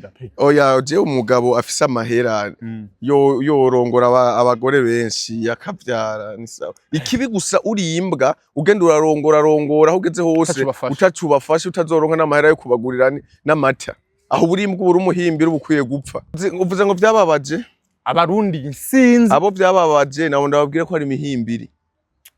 Ndagukundira pe. Oya, je umugabo afise amahera yorongora abagore benshi akavyara, ni sawa. Ikibi gusa uri imbwa, ugenda urarongora rongora aho ugeze hose, Utaco ubafasha. utaco ubafasha, utazoronka n'amahera yo kubagurira n'amata. Aho uri imbwa, uri umuhimbira, uba ukwiye gupfa. Uvuze ngo vyababaje Abarundi sinzi. Abo vyababaje nabo ndababwire ko ari imihimbiri.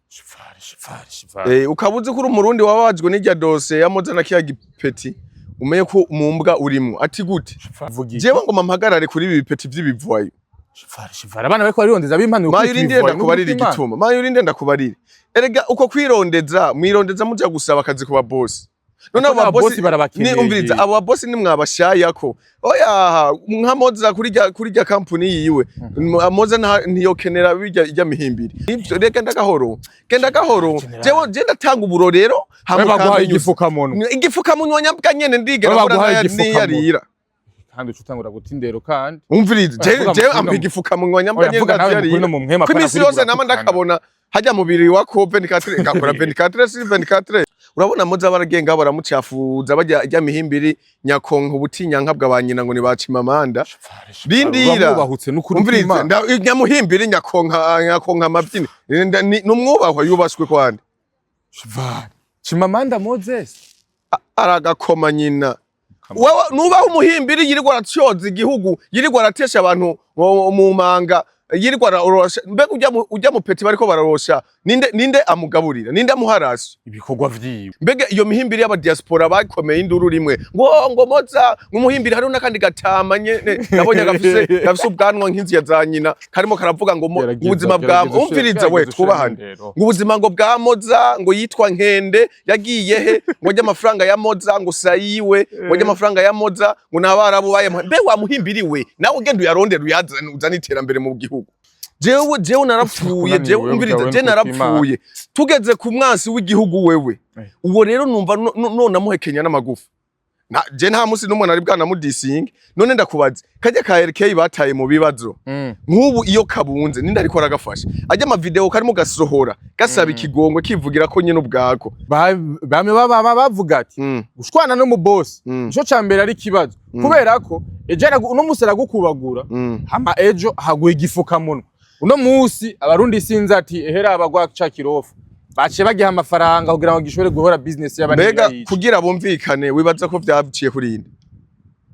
Shifari, shifari, shifari. Ukaba uzi ko uri Umurundi wababajwe n'irya dosiye ya Moza na kiya gipeti, umenye ko mu mbwa urimwo. Ati gute? Vuga iki? Jewe ngo mpagarare kuri ibi bipeti vy'ibivayo. Shifari, shifari. Abana bariko barирondeza b'impano. Mayo urindire ndakubarira igituma. Mayo urindire ndakubarira. Erega uko kwirondeza, mwirondeza muja gusaba akazi ku babosi. None abo Kuko babosi n'ababosi barabakeneye. Ni umviriza, abo babosi nimwabashayako. Oya, nka Moza kuri rya kampuni yiwe. Moza ntiyokenera bijya ijya mihimbiri. Ivyo reka ndagahoro. Genda gahoro. General. Jewe je ndatanga uburorero. Wewe baguhaye ukampenyuza. igifukamunwa. Igifukamunwa nyabwa nyene ndigera Wewe mbona baguhaye igifukamunwa. niyarira. Kandi uca utangura guta indero kandi. Umviriza, Oya, vuga je muvuga ampa igifukamunwa nyabwa Oya, nyene vuga nawe mukuri ndavyarira. no mu mpwema. Ko iminsi yose nama ndakabona hajya mubiri wako 24 ngakora 24 sur 24. Urabona Moza baragenga baramucafuza, bajya ijya mihimbiri nyakonka ubutinyanka bwa ba nyina ngo ni bacimamanda. Rindira. Urabubahutse n'ukuri Umviriza, kw'Imana. Nyamuhimbiri nyakonka nyakonka amabyini. Numwubahwa yubashwe kwande. Shifari. Chimamanda Moses. Aragakoma nyina. Wewe nubaho umuhimbiri yirirwa aratyoza igihugu, yirirwa aratesha abantu mu manga, yirirwa ararosha. Mbega ujya mu peti bariko bararosha, ninde amugaburira, ninde amuharasi? Ibikorwa vyiwe. Mbega iyo mihimbiri y'aba diaspora bakomeye induru rimwe ngo Moza ngo umuhimbiri, hariho n'akandi gatama nyene nabonye gafise ubwanwa nk'inziya za nyina, karimo karavuga ngo ubuzima bwa Gerageza umviriza we, gerageza twubahane, ushire indero. ngo ubuzima ngo bwa Moza, ngo yitwa Nkende yagiye he, ngo ajye amafaranga ya Moza ngo sayiwe, ngo ajye amafaranga ya Moza ngo n'abarabu bayamuha. Mbe wa muhimbiri we, nawe ugenda uyarondera, uyazane, uzane iterambere mu gihugu. Jewe narapfuye, jewe Wewe umviriza, ubwawe je n'ukuri narapfuye tugeze ku mwansi w'igihugu wewe. Uwo rero numva nonamuhekenya n'amagufa. Je nta musi n'umwe nari bwanamudisinge. None ndakubaze, kajya ka RK bataye mu bibazo, nk'ubu iyo kabunze ninde ariko aragafasha? Ajya amavideo karimo gasohora gasaba ikigongwe, kivugira ko nyine ubwako. Bamwe baba bavuga ati gushwana no mu boss nico ca mbere ari ikibazo, kubera ko ejo uno musi aragukubagura, hama ejo haguha igifukamunwa. Uno musi Abarundi sinzi ati ehera abagwa ca kirofa baciye bagiha amafaranga kugira ngo gishobore guhora business y'abandi. Mbega Ntibayice. kugira bumvikane, wibaza ko vyaciye kuri inde?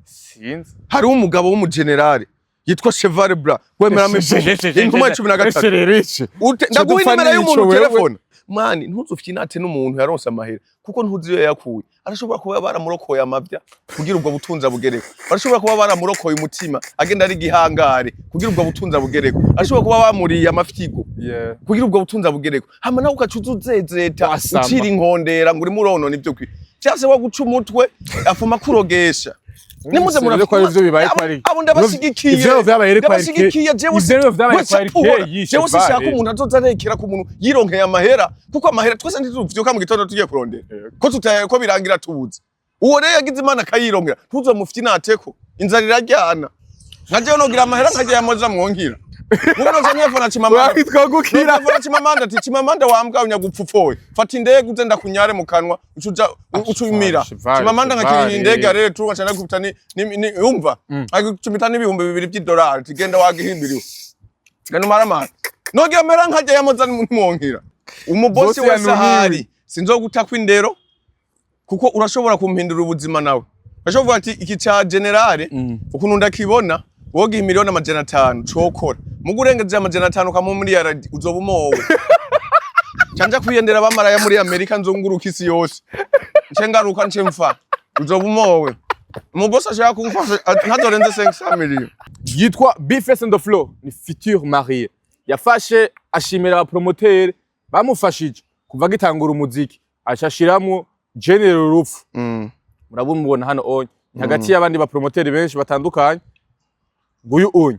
Sinzi. Hariho umugabo w'umugenerale yitwa Cheval Blanc wemera intumwa ya 13. Rero ici Ndaguha dupfa inimero y'umuntu n'ico wewe. telefone. Mani, ntuzufyinate n'umuntu yaronse amahera, kuko ntuzi iyo yakuye. Arashobora kuba baramurokoye amavya kugira ubwo butunzi abugereko. Barashobora kuba baramurokoye umutima agenda ari igihangare kugira ubwo butunzi abugereko. Arashobora kuba bamuriye amafyigo kugira ubwo butunzi abugereko. Hama nawe ugaca uza uzezeta, Wasama. ucira inkondera ngo urimo uronona ivyo kwi vyase wa guca umutwe afuma kurogesha. Nimuze. Rero ko ari ivyo bibaye ko ari Abo ndabashigikiye. Ivyo rero vyabaye rero kwa RK. Ndabashigikiye jewe. Ivyo rero vyabaye Wese kwa RK uhora. yishe Jewe sinshaka vare. umuntu azoza arekera ku muntu yironkeye amahera, kuko amahera twese ntituvyuka mu gitondo tugiye kurondera, ko tutaye ko birangira tubuze. Uwo rero yagize Imana akayironkera, ntuzomufyinateko, inzara iraryana. Nka jewe nogira amahera nkagira yamoza mwongira. Mubu noza ntefona Chimamanda. Twagukira. Nofona Chimamanda ati: "Chimamanda wambwa unyagupfupfoye, fata indege uze ndakunyare mu kanwa ucuja ucumira." Chivale, Chimamanda Chivale. nkakirira indege rero tuba cyane kubita ni umva agicumita n'2000 by'idolari, tigenda wagihimbiriwe, genda umaramara. Nogira mera nkajya yamoza ntimwonkira umubosi Bosi wese yanumiwe. ahari sinzogutako indero, kuko urashobora kumpindura ubuzima. Nawe urashobora kuvuga ati iki ca generale ukuntu ndakibona, wogiha 500,000,000 cokora mugo urengeje 500 ukamuha miliyaradi, uzoba umowe. Canja kwiyendera abamaraya muri Amerika, nzunguruka isi yose, nce ngaruka nce mfa, uzoba umowe. Umubosi ashaka kumfasha ntazorenze 500 millions. Yitwa B-Face on the Floor, ni futur marié. Yafashe ashimira abapromoteri bamufashije kuva agitangura umuziki, acashiramwo General Rupfu. Murabumubona hano onye ni hagati y'abandi bapromoteri benshi batandukanye. Nguyu onye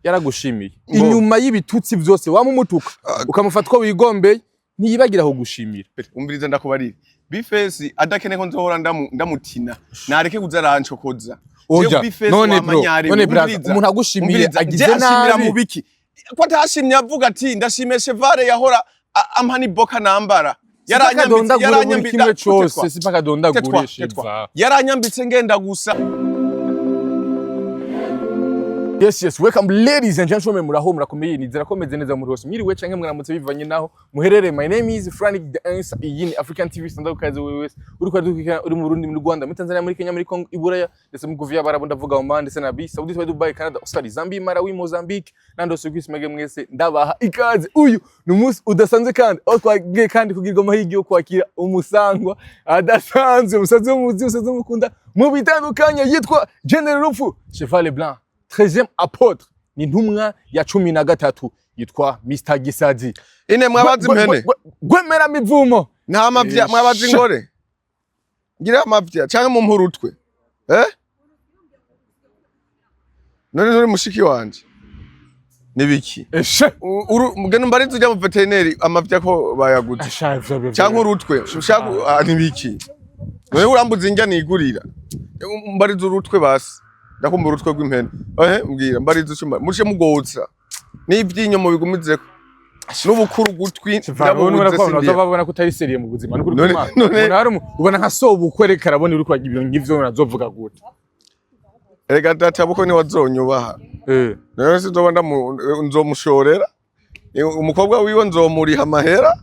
yaragushimiye inyuma y'ibitutsi vyose wamumutuka, ukamufata uko wigombeye, ntiyibagira kugushimira. Umviriza ndakubarira, B-Face adakeneye ko nzohora ndamutina, nareke kuza arancokoza. Oya, Jewe B-Face none bro, wamanyare, none brother, umviriza. umuntu agushimiye Umviriza, agize je ashimira nabi. mu biki ko atashimye avuga ati ndashimiye Chevale yahora ampa n'iboka nambara? Yaranyambitse buri kimwe Tetwa, cose, sipaka dondagure. Tetwa, tetwa. Shiva. Yaranyambitse ngenda gusa. Yes, welcome ladies and gentlemen, muraho, murakomeye, nizera ko meze neza muri hose, mwiriwe canke mwaramutse bivanye naho muherereye. My name is Frank the Answer, iyi ni African TV Standard. Kaze wewe wese uri kwa dukurikirana, uri mu Burundi, mu Rwanda, muri Tanzania, muri Kenya, muri Congo, i Buraya ndetse mu Guviya Barabu, ndavuga Oman ndetse na Arabie Saoudite, Dubai, Canada, Australia, Zambia, Malawi, Mozambique nandi hose kwisi, mwege mwese ndabaha ikaze. Uyu ni umunsi udasanzwe kandi aho twagiye kandi kugirwa amahirwe yo kwakira umusangwa adasanzwe, umusazi w'umuzi, umusazi w'umukunda mu bitandukanye, yitwa General Rupfu Cheval Blanc, 13e apôtre, ni intumwa ya 13, yitwa Mr Gisazi. Ine mwabaza impene. Gwemera mivumo. Nta mavya mwabaza ingore. Ngira amavya canke mu mpurutwe. Eh? None nturi mushiki wanje. Nibiki? Eshe. Mugeni mbariza ujya mu veterineri amavya ko bayaguze. Asha ivyo. Canke urutwe. Ushaka nibiki? None urambuza indya nigurira. Mbariza urutwe basi. Ndakumva urutwe rw'impene. Eh, mbwira mbariza ucumba. Muce mugotsa. N'ivyinyo mubigumizeko. N'ubukuru gutwi Ndabuze ndabubuze sindiye. Babona ko utari sérieux mu buzima nukuri None- kw'Imana. none- Ubona hari ubona nka sobukwe, reka arabona uri kwagira ibintu nk'ivyo nazovuga gute? Erega data buko ni wazonyubaha. None sinzoba nzomushorera. Umukobwa wiwe nzomuriha amahera.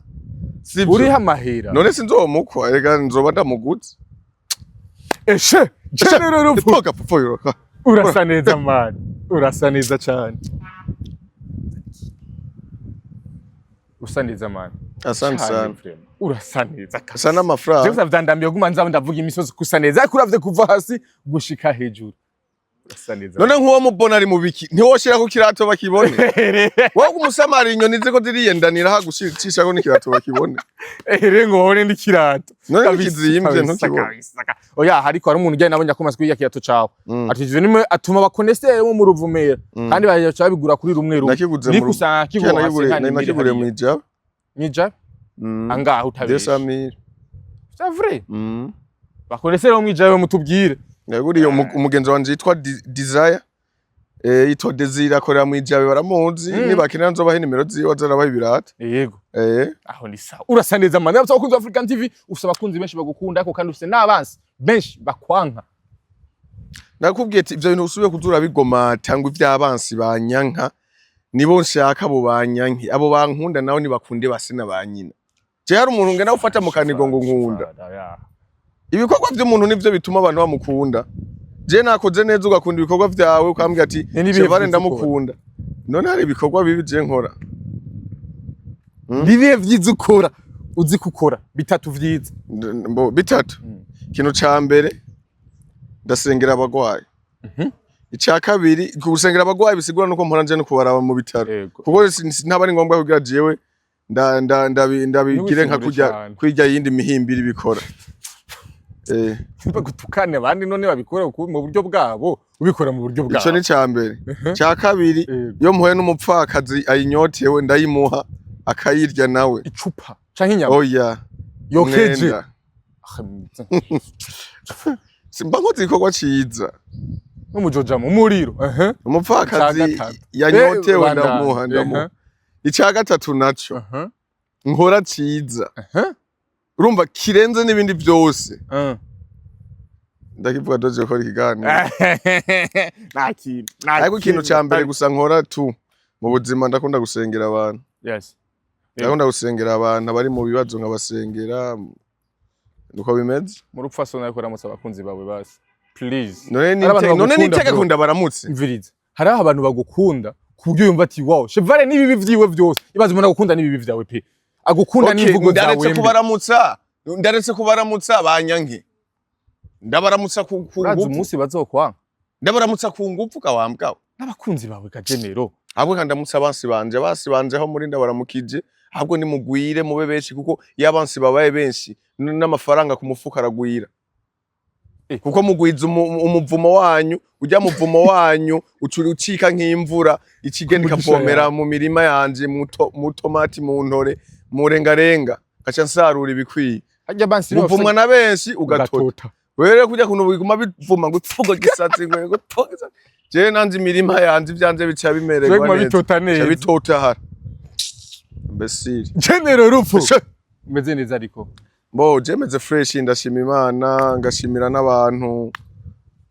Sivyo? Uriho amahera. None sinzomukwa, erega nzoba ndamuguze. Eshe, General Rupfu. Toka pfo yoroka. Urasa neza man, urasa neza cyane, usa neza man. Asante Cyane sana. vraiment. Urasa neza kabisa. Asa n'amafaranga. Jewe vyandambiye guma nzaba ndavuga imisozi kusa neza, ariko uravye kuva hasi gushika hejuru urasa neza. None nk'uwo mubona ari mu biki? Ntiwoshira ku kirato bakibone. Wowe umusamari inyoni ziko ziriyendanira hagushishako n'ikirato bakibone. Ere ngo babone n'ikirato. None Kabisa, ntikizimbye kabisa, ntukibone. kabisa. Oya, hariko hari umuntu ujyanye nabonye akomeza kuri kirato cawe, ati ivyo nimwe atuma abakoneseri bo mu Ruvumera kandi baca babigura kuri rumwe rumwe. Nakiguze Niko mu usanga kigura hasi kandi nakiguriye mu ijaba. mwija angahe utabesha? 200,000. C'est vrai? Mm. Bakoneseri bo mwijabe mutubwire. Naguriye umugenzi wanje yitwa Desire. Yitwa Desire akorera mu Ijabe, baramuzi. Nibakenera nzobaha inimero ziwe azarabaha ibirata. Yego. Aho ni sawa, urasa neza man. Abakunzi ba African TV, ufise abakunzi benshi bagukunda ariko kandi ufise n'abansi benshi bakwanka. Nakubwiye ati ivyo bintu usubiye kuzura bigomata ngo ivy'abansi banyanka, nibo nshaka abo banyanke, abo bankunda nawe nibakunde base na ba nyina. Je hari umuntu ngenda gufata mu kanigo ngo nkunda? Ibikorwa vy'umuntu nivyo bituma abantu bamukunda. Je nakoze neza ugakunda ibikorwa vyawe, ukambwira ati Ni n'ibihe Chevale vyiza? ndamukunda. None hari ibikorwa bibi je nkora? Nibihe vyiza ukora, uzi gukora bitatu vyiza? Mbo bitatu. Ikintu ca mbere, ndasengera abagwayi. Ica kabiri, gusengera abagwayi bisigura nuko mpora nje no kubaraba mu bitaro. Kuko ntaba ari ngombwa kugira jewe ndabigire nka Ntiwisigure kurya cane. kwirya yindi mihimbiri bikora. Bagutukane abandi none babikora mu buryo bwabo, ubikora mu buryo Ico bwabo. ni ca mbere. Ca kabiri, iyo mpuye n'umupfakazi ayinyotewe ndayimuha akayirya nawe. Icupa canke inyama? Oya. Yokeje? Umwenda. Simba nkoze igikorwa ciza. N'umujoja mu muriro, ehe. Umupfakazi Ica gatatu. yanyotewe Bandanye. ndamuha, ndamuha. Ica gatatu naco nkora ciza, urumva kirenze n'ibindi vyose, ndakivuga doje gukora ikiganiro. Nta kintu. Ariko ikintu ca mbere gusa nkora tu mu buzima, ndakunda gusengera abantu. Ndakunda gusengera abantu bari mu bibazo, nkabasengera, nuko bimeze. Mu rupfasoni, ariko ramutse abakunzi bawe basi, please. None Hari abantu none bagukunda, nitege bro. ko ndabaramutse? Mviriza, hariho abantu bagukunda ku buryo yumva ati wow, Chevale n'ibibi vyiwe vyose, ibaze umuntu agukunda n'ibibi vyawe pe, agukunda Okay, n'imvugo zawe ndaretse mbi. kubaramutsa, ndaretse kubaramutsa banyanke, ndabaramutsa ku Urazi nguvu. umunsi bazokwanga. Ndabaramutsa ku nguvu kawambwawe. N'abakunzi bawe gajenero. Ahubwo kandi ndamutse abansi banje, abansi banje aho muri ndabaramukije. Ahubwo nimugwire mube benshi, kuko iyo abansi babaye benshi n'amafaranga ku mufuka aragwira. Kuko mugwiza umuvumo wanyu, ujya muvumo wanyu uca ucika nk'imvura ikigenda Umugisha ikavomera yawe. mu mirima yanje, mu tomati, mu ntore, mu rengarenga, ngaca nsarura ibikwiye. Harya bansi Muvumwa na benshi ugatota. Ugatota. Wewe kujya kuntu biguma bivuma ngo pfugo gisatsi ngo pfugo gisatsi, jewe nanje imirima yanje ivyanje bica bimererwa Biguma neza. bitota Bica neza. bitotahara mbesiri. General Rupfu, umeze neza ariko? Bo je meze fresh, ndashima Imana, ngashimira n'abantu.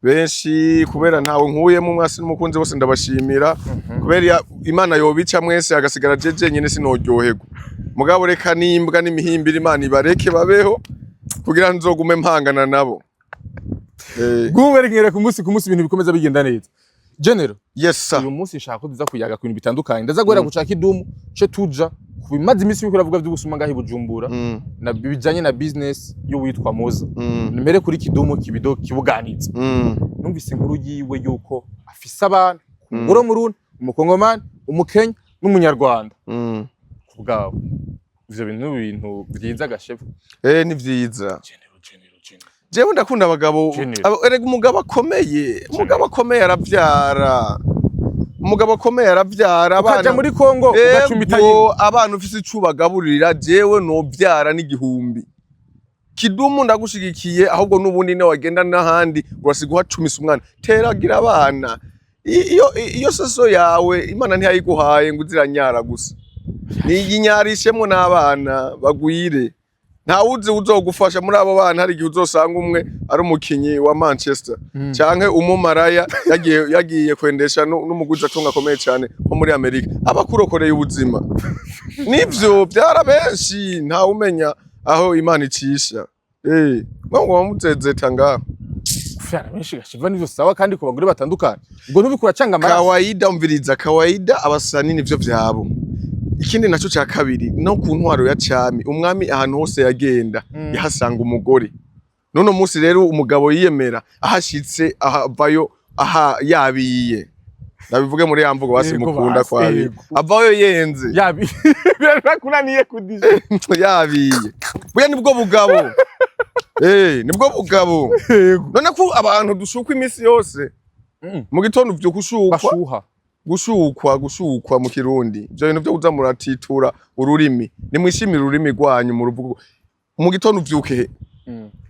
Benshi kubera ntawe nkuyemo, umwasi n'umukunzi bose ndabashimira. Kubera Imana yobica mwese hagasigara jeje nyene, sinoryoherwa. Mugabo reka n'imbwa n'imihimbiri, Imana ibareke babeho kugira nzogume mpangana nabo. Bwumve ku munsi ku munsi ibintu bikomeza bigenda neza. General, Yes sir. uyu munsi nshaka ko tuza kuyaga ku bintu bitandukanye. Ndaza guhera gucaka idumu ce tuja ku bimaze iminsi biriko biravuga vy'ubusuma ngaho i Bujumbura na bijanye na business y'uwitwa Moza. Mbere kuri Kidumu Kibido kibuganitse, numvise inkuru yiwe yuko afise abana, umugore w'Umurundi, Umukongomani, Umukenya n'Umunyarwanda. Ku bwabo ivyo bintu ni ibintu vyiza gashefu? Eh, ni vyiza. General, general, general. Jewe ndakunda abagabo. General. Erega umugabo akomeye aravyara, umugabo akomeye aravyara. Ukaja Abana muri Kongo ugacumita Ego, yimwe. abana ufise ico ubagaburira, jewe novyara n'igihumbi. Kidumu, ndagushigikiye. Ahubwo n'ubundi ne wagenda n'ahandi urasiga uhacumisa umwana, teragira abana. Iyo soso yawe Imana ntiyayiguhaye ngo uziranyara gusa, niyinyarishemwo n'abana bagwire. Ntawuzi uzogufasha muri abo bana. Hari igihe uzosanga umwe ari umukinyi wa Manchester canke umumaraya yagiye kwendesha n'umuguzi atunga akomeye cane nko muri Amerika, aba akurokoreye ubuzima. Nivyo vyara benshi, ntawe umenya aho Imana icisha. Mwe ngo muzezeta ngaho. Vyara benshi gashiva nivyo sawa, kandi ku bagore batandukanye, ubwo ntubikura canga amaraso? Kawaida, umviriza, kawaida abasani nivyo vyabo. Ikindi naco ca kabiri, no ku ntwaro ya cami, umwami ahantu hose yagenda yahasanga umugore. None munsi rero umugabo yiyemera ahashitse ahavayo aha yabiye, ndabivuge muri ya mvugo basi. Yego, Mukunda basi, kwabi yego. avayo yenze. Yabi birakunaniye kudije. Yabiye buya, nibwo bugabo, nibwo bugabo. Yego. None ko abantu dushukwa imisi yose, mu gitondo uvyuka ushukwa. Bashuha. Gushukwa, gushukwa mu Kirundi, ivyo bintu vyo kuza muratitura ururimi, nimwishimire ururimi rwanyu mu ruvugo. Mu gitondo uvyuke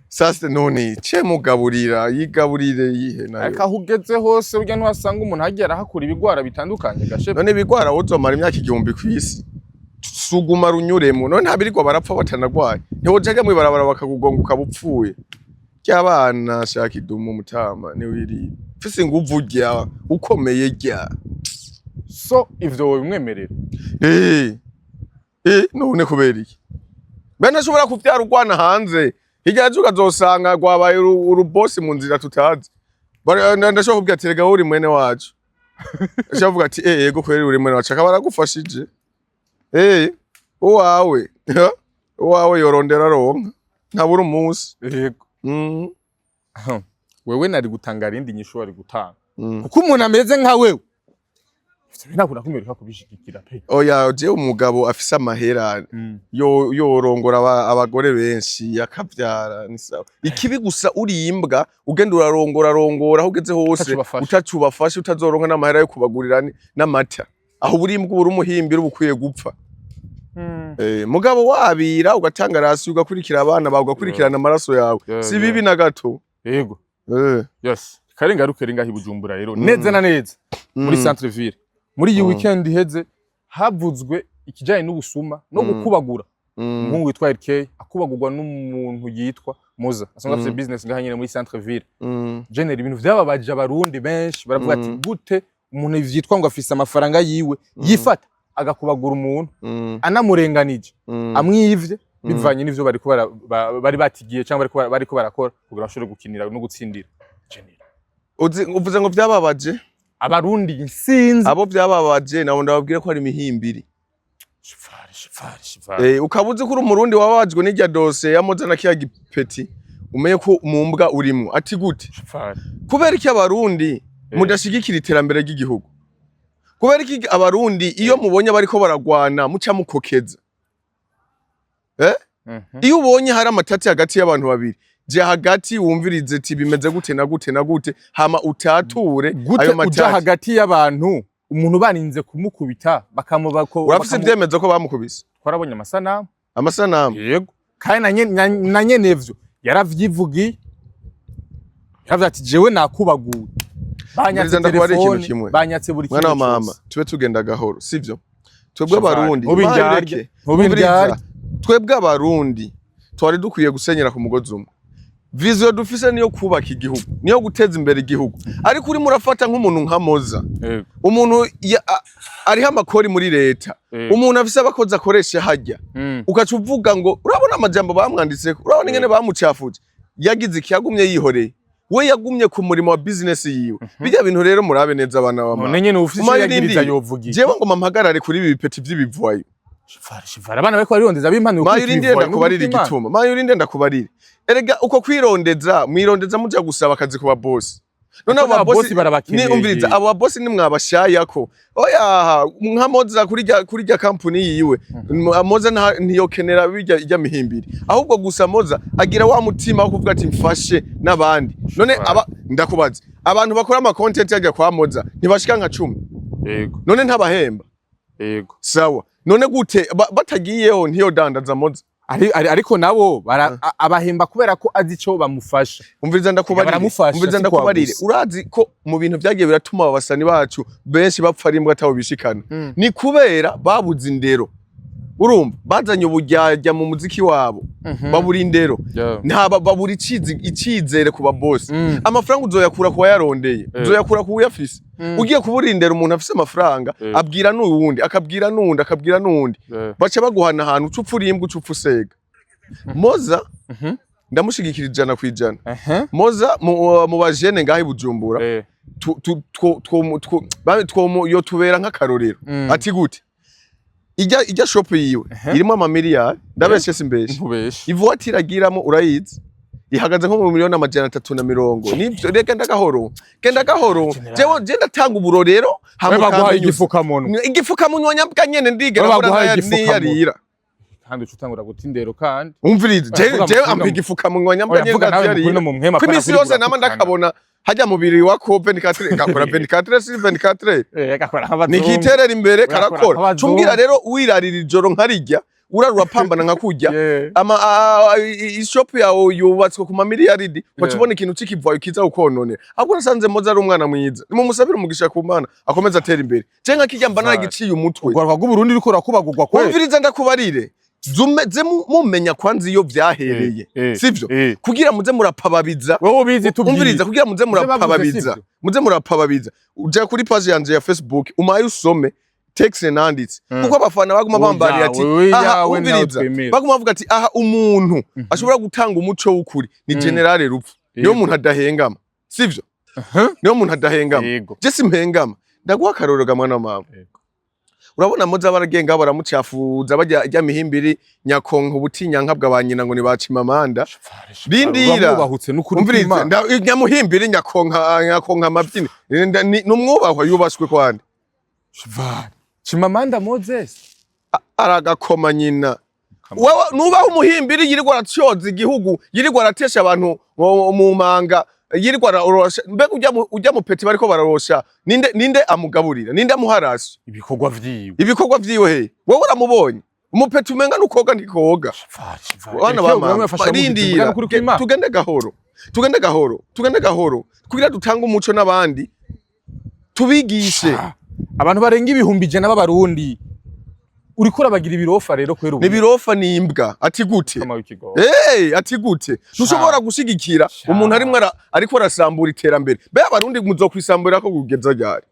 sasite, none ce mugaburira, yigaburire yihe nayo. Ariko aho ugeze hose burya ntiwasanga umuntu hagiye arahakura ibigwara bitandukanye gashefu? None ibigwara wozomara imyaka 1000 kw'isi, suguma runyuremo. None ntabirirwa barapfa batanagwaye? Ntiwojaga mw'ibarabara bakakugonga ukaba upfuye? Ry'abana shaka idumu mutama, niwirire ufise inguvu, rya ukomeye, rya. So ivyo wobimwemerera? None kubera iki? Bene ashobora kuvyara urwana hanze, hirya yaje ukazosanga rwabaye urubosi mu nzira tutazi. Ndashobora kubwira ati: "Rega wowe uri mwene wacu." Ashobora kuvuga ati: "Eh, yego kweri uri mwene wacu." Akaba aragufashije. Uwawe yorondera aronka, ntabura umunsi. Yego. Wewe nari gutanga rindi nyishu wari gutanga, kuko umuntu ameze nka wewe ivyo ntabwo nakumwereka kubishigikira pe. Oya, jewe umugabo afise amahera yorongora abagore benshi akavyara ni sawa. Ikibi gusa uri imbwa ugenda urarongora rongora aho ugeze hose, utaco ubafasha. Utaco ubafasha, utazoronka n'amahera yo kubagurira n'amata. Aho uri imbwa, uri umuhimbira, uba ukwiye gupfa. Mugabo wabira ugatanga rasi, ugakurikira abana bawe, ugakurikirana amaraso yawe, si bibi na gato. Yego. Yes, karengaruke ngaho i Bujumbura rero, neza na neza muri centre ville, muri iyi weekend iheze havuzwe ikijanye n'ubusuma no gukubagura umuhungu witwa RK akubagurwa n'umuntu yitwa Moza asanzwe afise business ngaha nyene muri centre ville. General, ibintu vyababaje Abarundi benshi, baravuga ati: "Gute umuntu vyitwa ngo afise amafaranga yiwe yifata agakubagura umuntu anamurenganije, amwivye bivanye n'ivyo bariko bari batigiye cyangwa bariko barakora kugira bashobore gukinira no gutsindira?" General. Uvuze ngo vyababaje Abarundi insinzi. Abo vyababaje nabo ndababwire ko ari imihimbiri. Shifari, shifari, shifari. Ukaba uzi ko uri Umurundi wababajwe n'irya dosiye ya Moza na kiya gipeti, umenye ko mu mbwa urimwo. Ati gute? Shifari. Kubera iki Abarundi mudashigikira iterambere ry'igihugu? Kubera iki Abarundi iyo mubonye bariko baragwana muca mukokeza? Iyo ubonye hari amatati hagati y'abantu babiri, jya hagati wumvirize ati bimeze gute na gute na gute, hama utature Gute ayo uja matati. hagati y'abantu, umuntu barinze kumukubita bakamubako? Urafise ivyemezo ko bamukubise? Twarabonye amasanamu. Amasanamu? Yego, kandi na nyenevyo yaravyivugiye, yaravuze ati: "Jewe nakubaguye, banyatse Mbiriza, ndakubarira ikintu telefone, kimwe. banyatse buri Mwana kintu wa mama, cyose." tube tugenda gahoro, sivyo? Twebwe Shafari, Abarundi, ntube Imana indyarya, ireke. ntube Umviriza, indyarya. twebwe Abarundi twari dukwiye gusenyera ku mugozi umwe. Vision dufise niyo kubaka igihugu, niyo guteza imbere igihugu. Ariko urimo urafata nk'umuntu nka Moza, umuntu ariho amakori muri leta, umuntu afise abakozi akoresha hajya, ugaca uvuga ngo urabona amajambo bamwanditseko, urabona ingene bamucafuje. Yagize iki? Yagumye yihoreye, we yagumye ku murimo wa business yiwe. Bijya bintu rero murabe neza, abana None b'amama. nyene ufise ico Umaye yagiriza urindire. yovuga iki? Jewe ngo mpagarare kuri ibi bipeti vy'ibivwayo. Shivara, shivara, abana bariko barirondeza b'impano. Maye urindire ndakubarire igituma, maye urindire ndakubarire. Erega uko kwirondeza, mwirondeza muja gusaba akazi ku babosi. None abo Kuko babosi n'ababosi barabakeneye. Ni umviriza, abo babosi nimwabashayako. Oya, nka Moza kuri rya kampuni yiwe, Moza ntiyokenera bijya ijya mihimbiri. Ahubwo gusa Moza agira wa mutima wo kuvuga ati mfashe n'abandi. None aba ndakubaza, abantu bakora ama content yajya kwa Moza ntibashika nka 10? Yego. None ntabahemba? Yego. Sawa, none gute batagiyeho ntiyodandaza Moza? Ariko nabo abahemba kubera ko azi ico bamufasha. Umviriza ndakubarire. Baramufasha, Umviriza si ndakubarire. kwagusa. Urazi ko mu bintu vyagiye biratuma aba basani bacu benshi bapfa ari imbwa ataho bishikana, ni kubera babuze indero. Urumva bazanye uburyarya mu muziki wabo, babura indero, nta babura icizere ku babosi. Amafaranga uzoyakura ku wayarondeye, uzoyakura ku uyafise. Ugiye kubura indero, umuntu afise amafaranga abwira n'uwundi, akabwira n'uwundi, akabwira n'uwundi, baca baguhana ahantu uca upfa uri imbwa, uca upfa usega. Moza ndamushigikira 100%. Moza mu bajene ngaho i Bujumbura, yo tubera nk'akarorero. Ati gute? Ijya shop yiwe irimo amamiliyari, ndabeshe simbeshe? Ntubeshe. Ivoiture agiramo urayizi, ihagaze nko mu 350 miliyoni. Nivyo, reka ndagahoro, genda gahoro. General. Jewe je ndatanga uburorero. We Hama baguhaye ukamenya. igifukamunwa. Igifukamunwa nyabwa nyene ndigera We mbona baguhaye igifukamunwa. niyarira. Kandi uca utangura guta indero kandi. Umviriza, Oya, vuga jewe mu ampa igifukamunwa nyabwa Oya, nyene vuga nawe ndaziyarira. mukuri no mu mpwema, Ko iminsi apana yose kuri nama buratukana. ndakabona hajya mubiri wako 24, ngakora 24 sur 24. Gakora nk'abazungu. Nikiterera imbere. Urakora Karakora. nk'abazungu. Cumbwira rero, wirarira ijoro nkarijya, urara urapambana nka kurya, ama ishop yawe yubatswe ku mamiliyaridi, waca ubona ikintu c'ikivayo kiza kukononera. Ahubwo nasanze Moza ari umwana mwiza, nimumusabire umugisha ku Mana akomeze atera imbere. Je nka kirya mba naragiciye umutwe. Urwaruka rw'Uburundi ruriko rurakubagurwa kweli. Umviriza ndakubarire. Zume ze mumenya kwanza iyo vyahereye, sivyo? Kugira muze murapababiza. Wowe ubizi, tubwire. Umviriza, kugira muze Ivyo bavuze murapababiza, sivyo? muze murapababiza. Uja kuri page yanje ya Facebook, umaye usome texte nanditse, kuko abafana baguma Oya, bambariye ati wewe aha yawe nawe umviriza, twemera. baguma bavuga ati aha umuntu ashobora gutanga umuco w'ukuri ni General Rupfu, niyo muntu adahengama, sivyo? Niyo muntu adahengama. Je simpengama. Ndaguha akarorero ga mwana wa mama. Urabona Moza baragenga baramucafuza, bajya ijya mihimbiri nyakonka ubutinyanka bwa ba nyina ngo nibacimamanda. Rindira. Uramwubahutse n'ukuri Umviriza. kw'Imana. Nyamuhimbiri nyakonka, nyakonka amabyini. Numwubahwa, yubashwe kwande. Shivara. Chimamanda Moses. Aragakoma nyina. Wewe nubaho umuhimbiri yirirwa aratyoza igihugu, yirirwa aratesha abantu mu manga, yirirwa ararosha. Mbega ujya mu peti bariko bararosha, ninde amugaburira, ninde amuharasha? Ibikorwa vyiwe. Ibikorwa vyiwe he? Wewe uramubonye umupeti, umenga nukoga ntikoga. Shivara, shivara. Bana Ivyo ba mama, bafasha mu rindira. n'ukuri kw'Imana. Tugende gahoro, tugende gahoro, tugende gahoro kugira dutange umuco n'abandi tubigishe. Abantu barenga 100,000 b'Abarundi uriko urabagira ibirofa rero kwera ubu. Ni birofa, ni imbwa. Ati gute? Kama w'ikigo. Hey, ati gute ntushobora gushigikira Sha. umuntu arimwo ariko arasambura iterambere? Be Abarundi muzokwisambura ko kugeza ryari?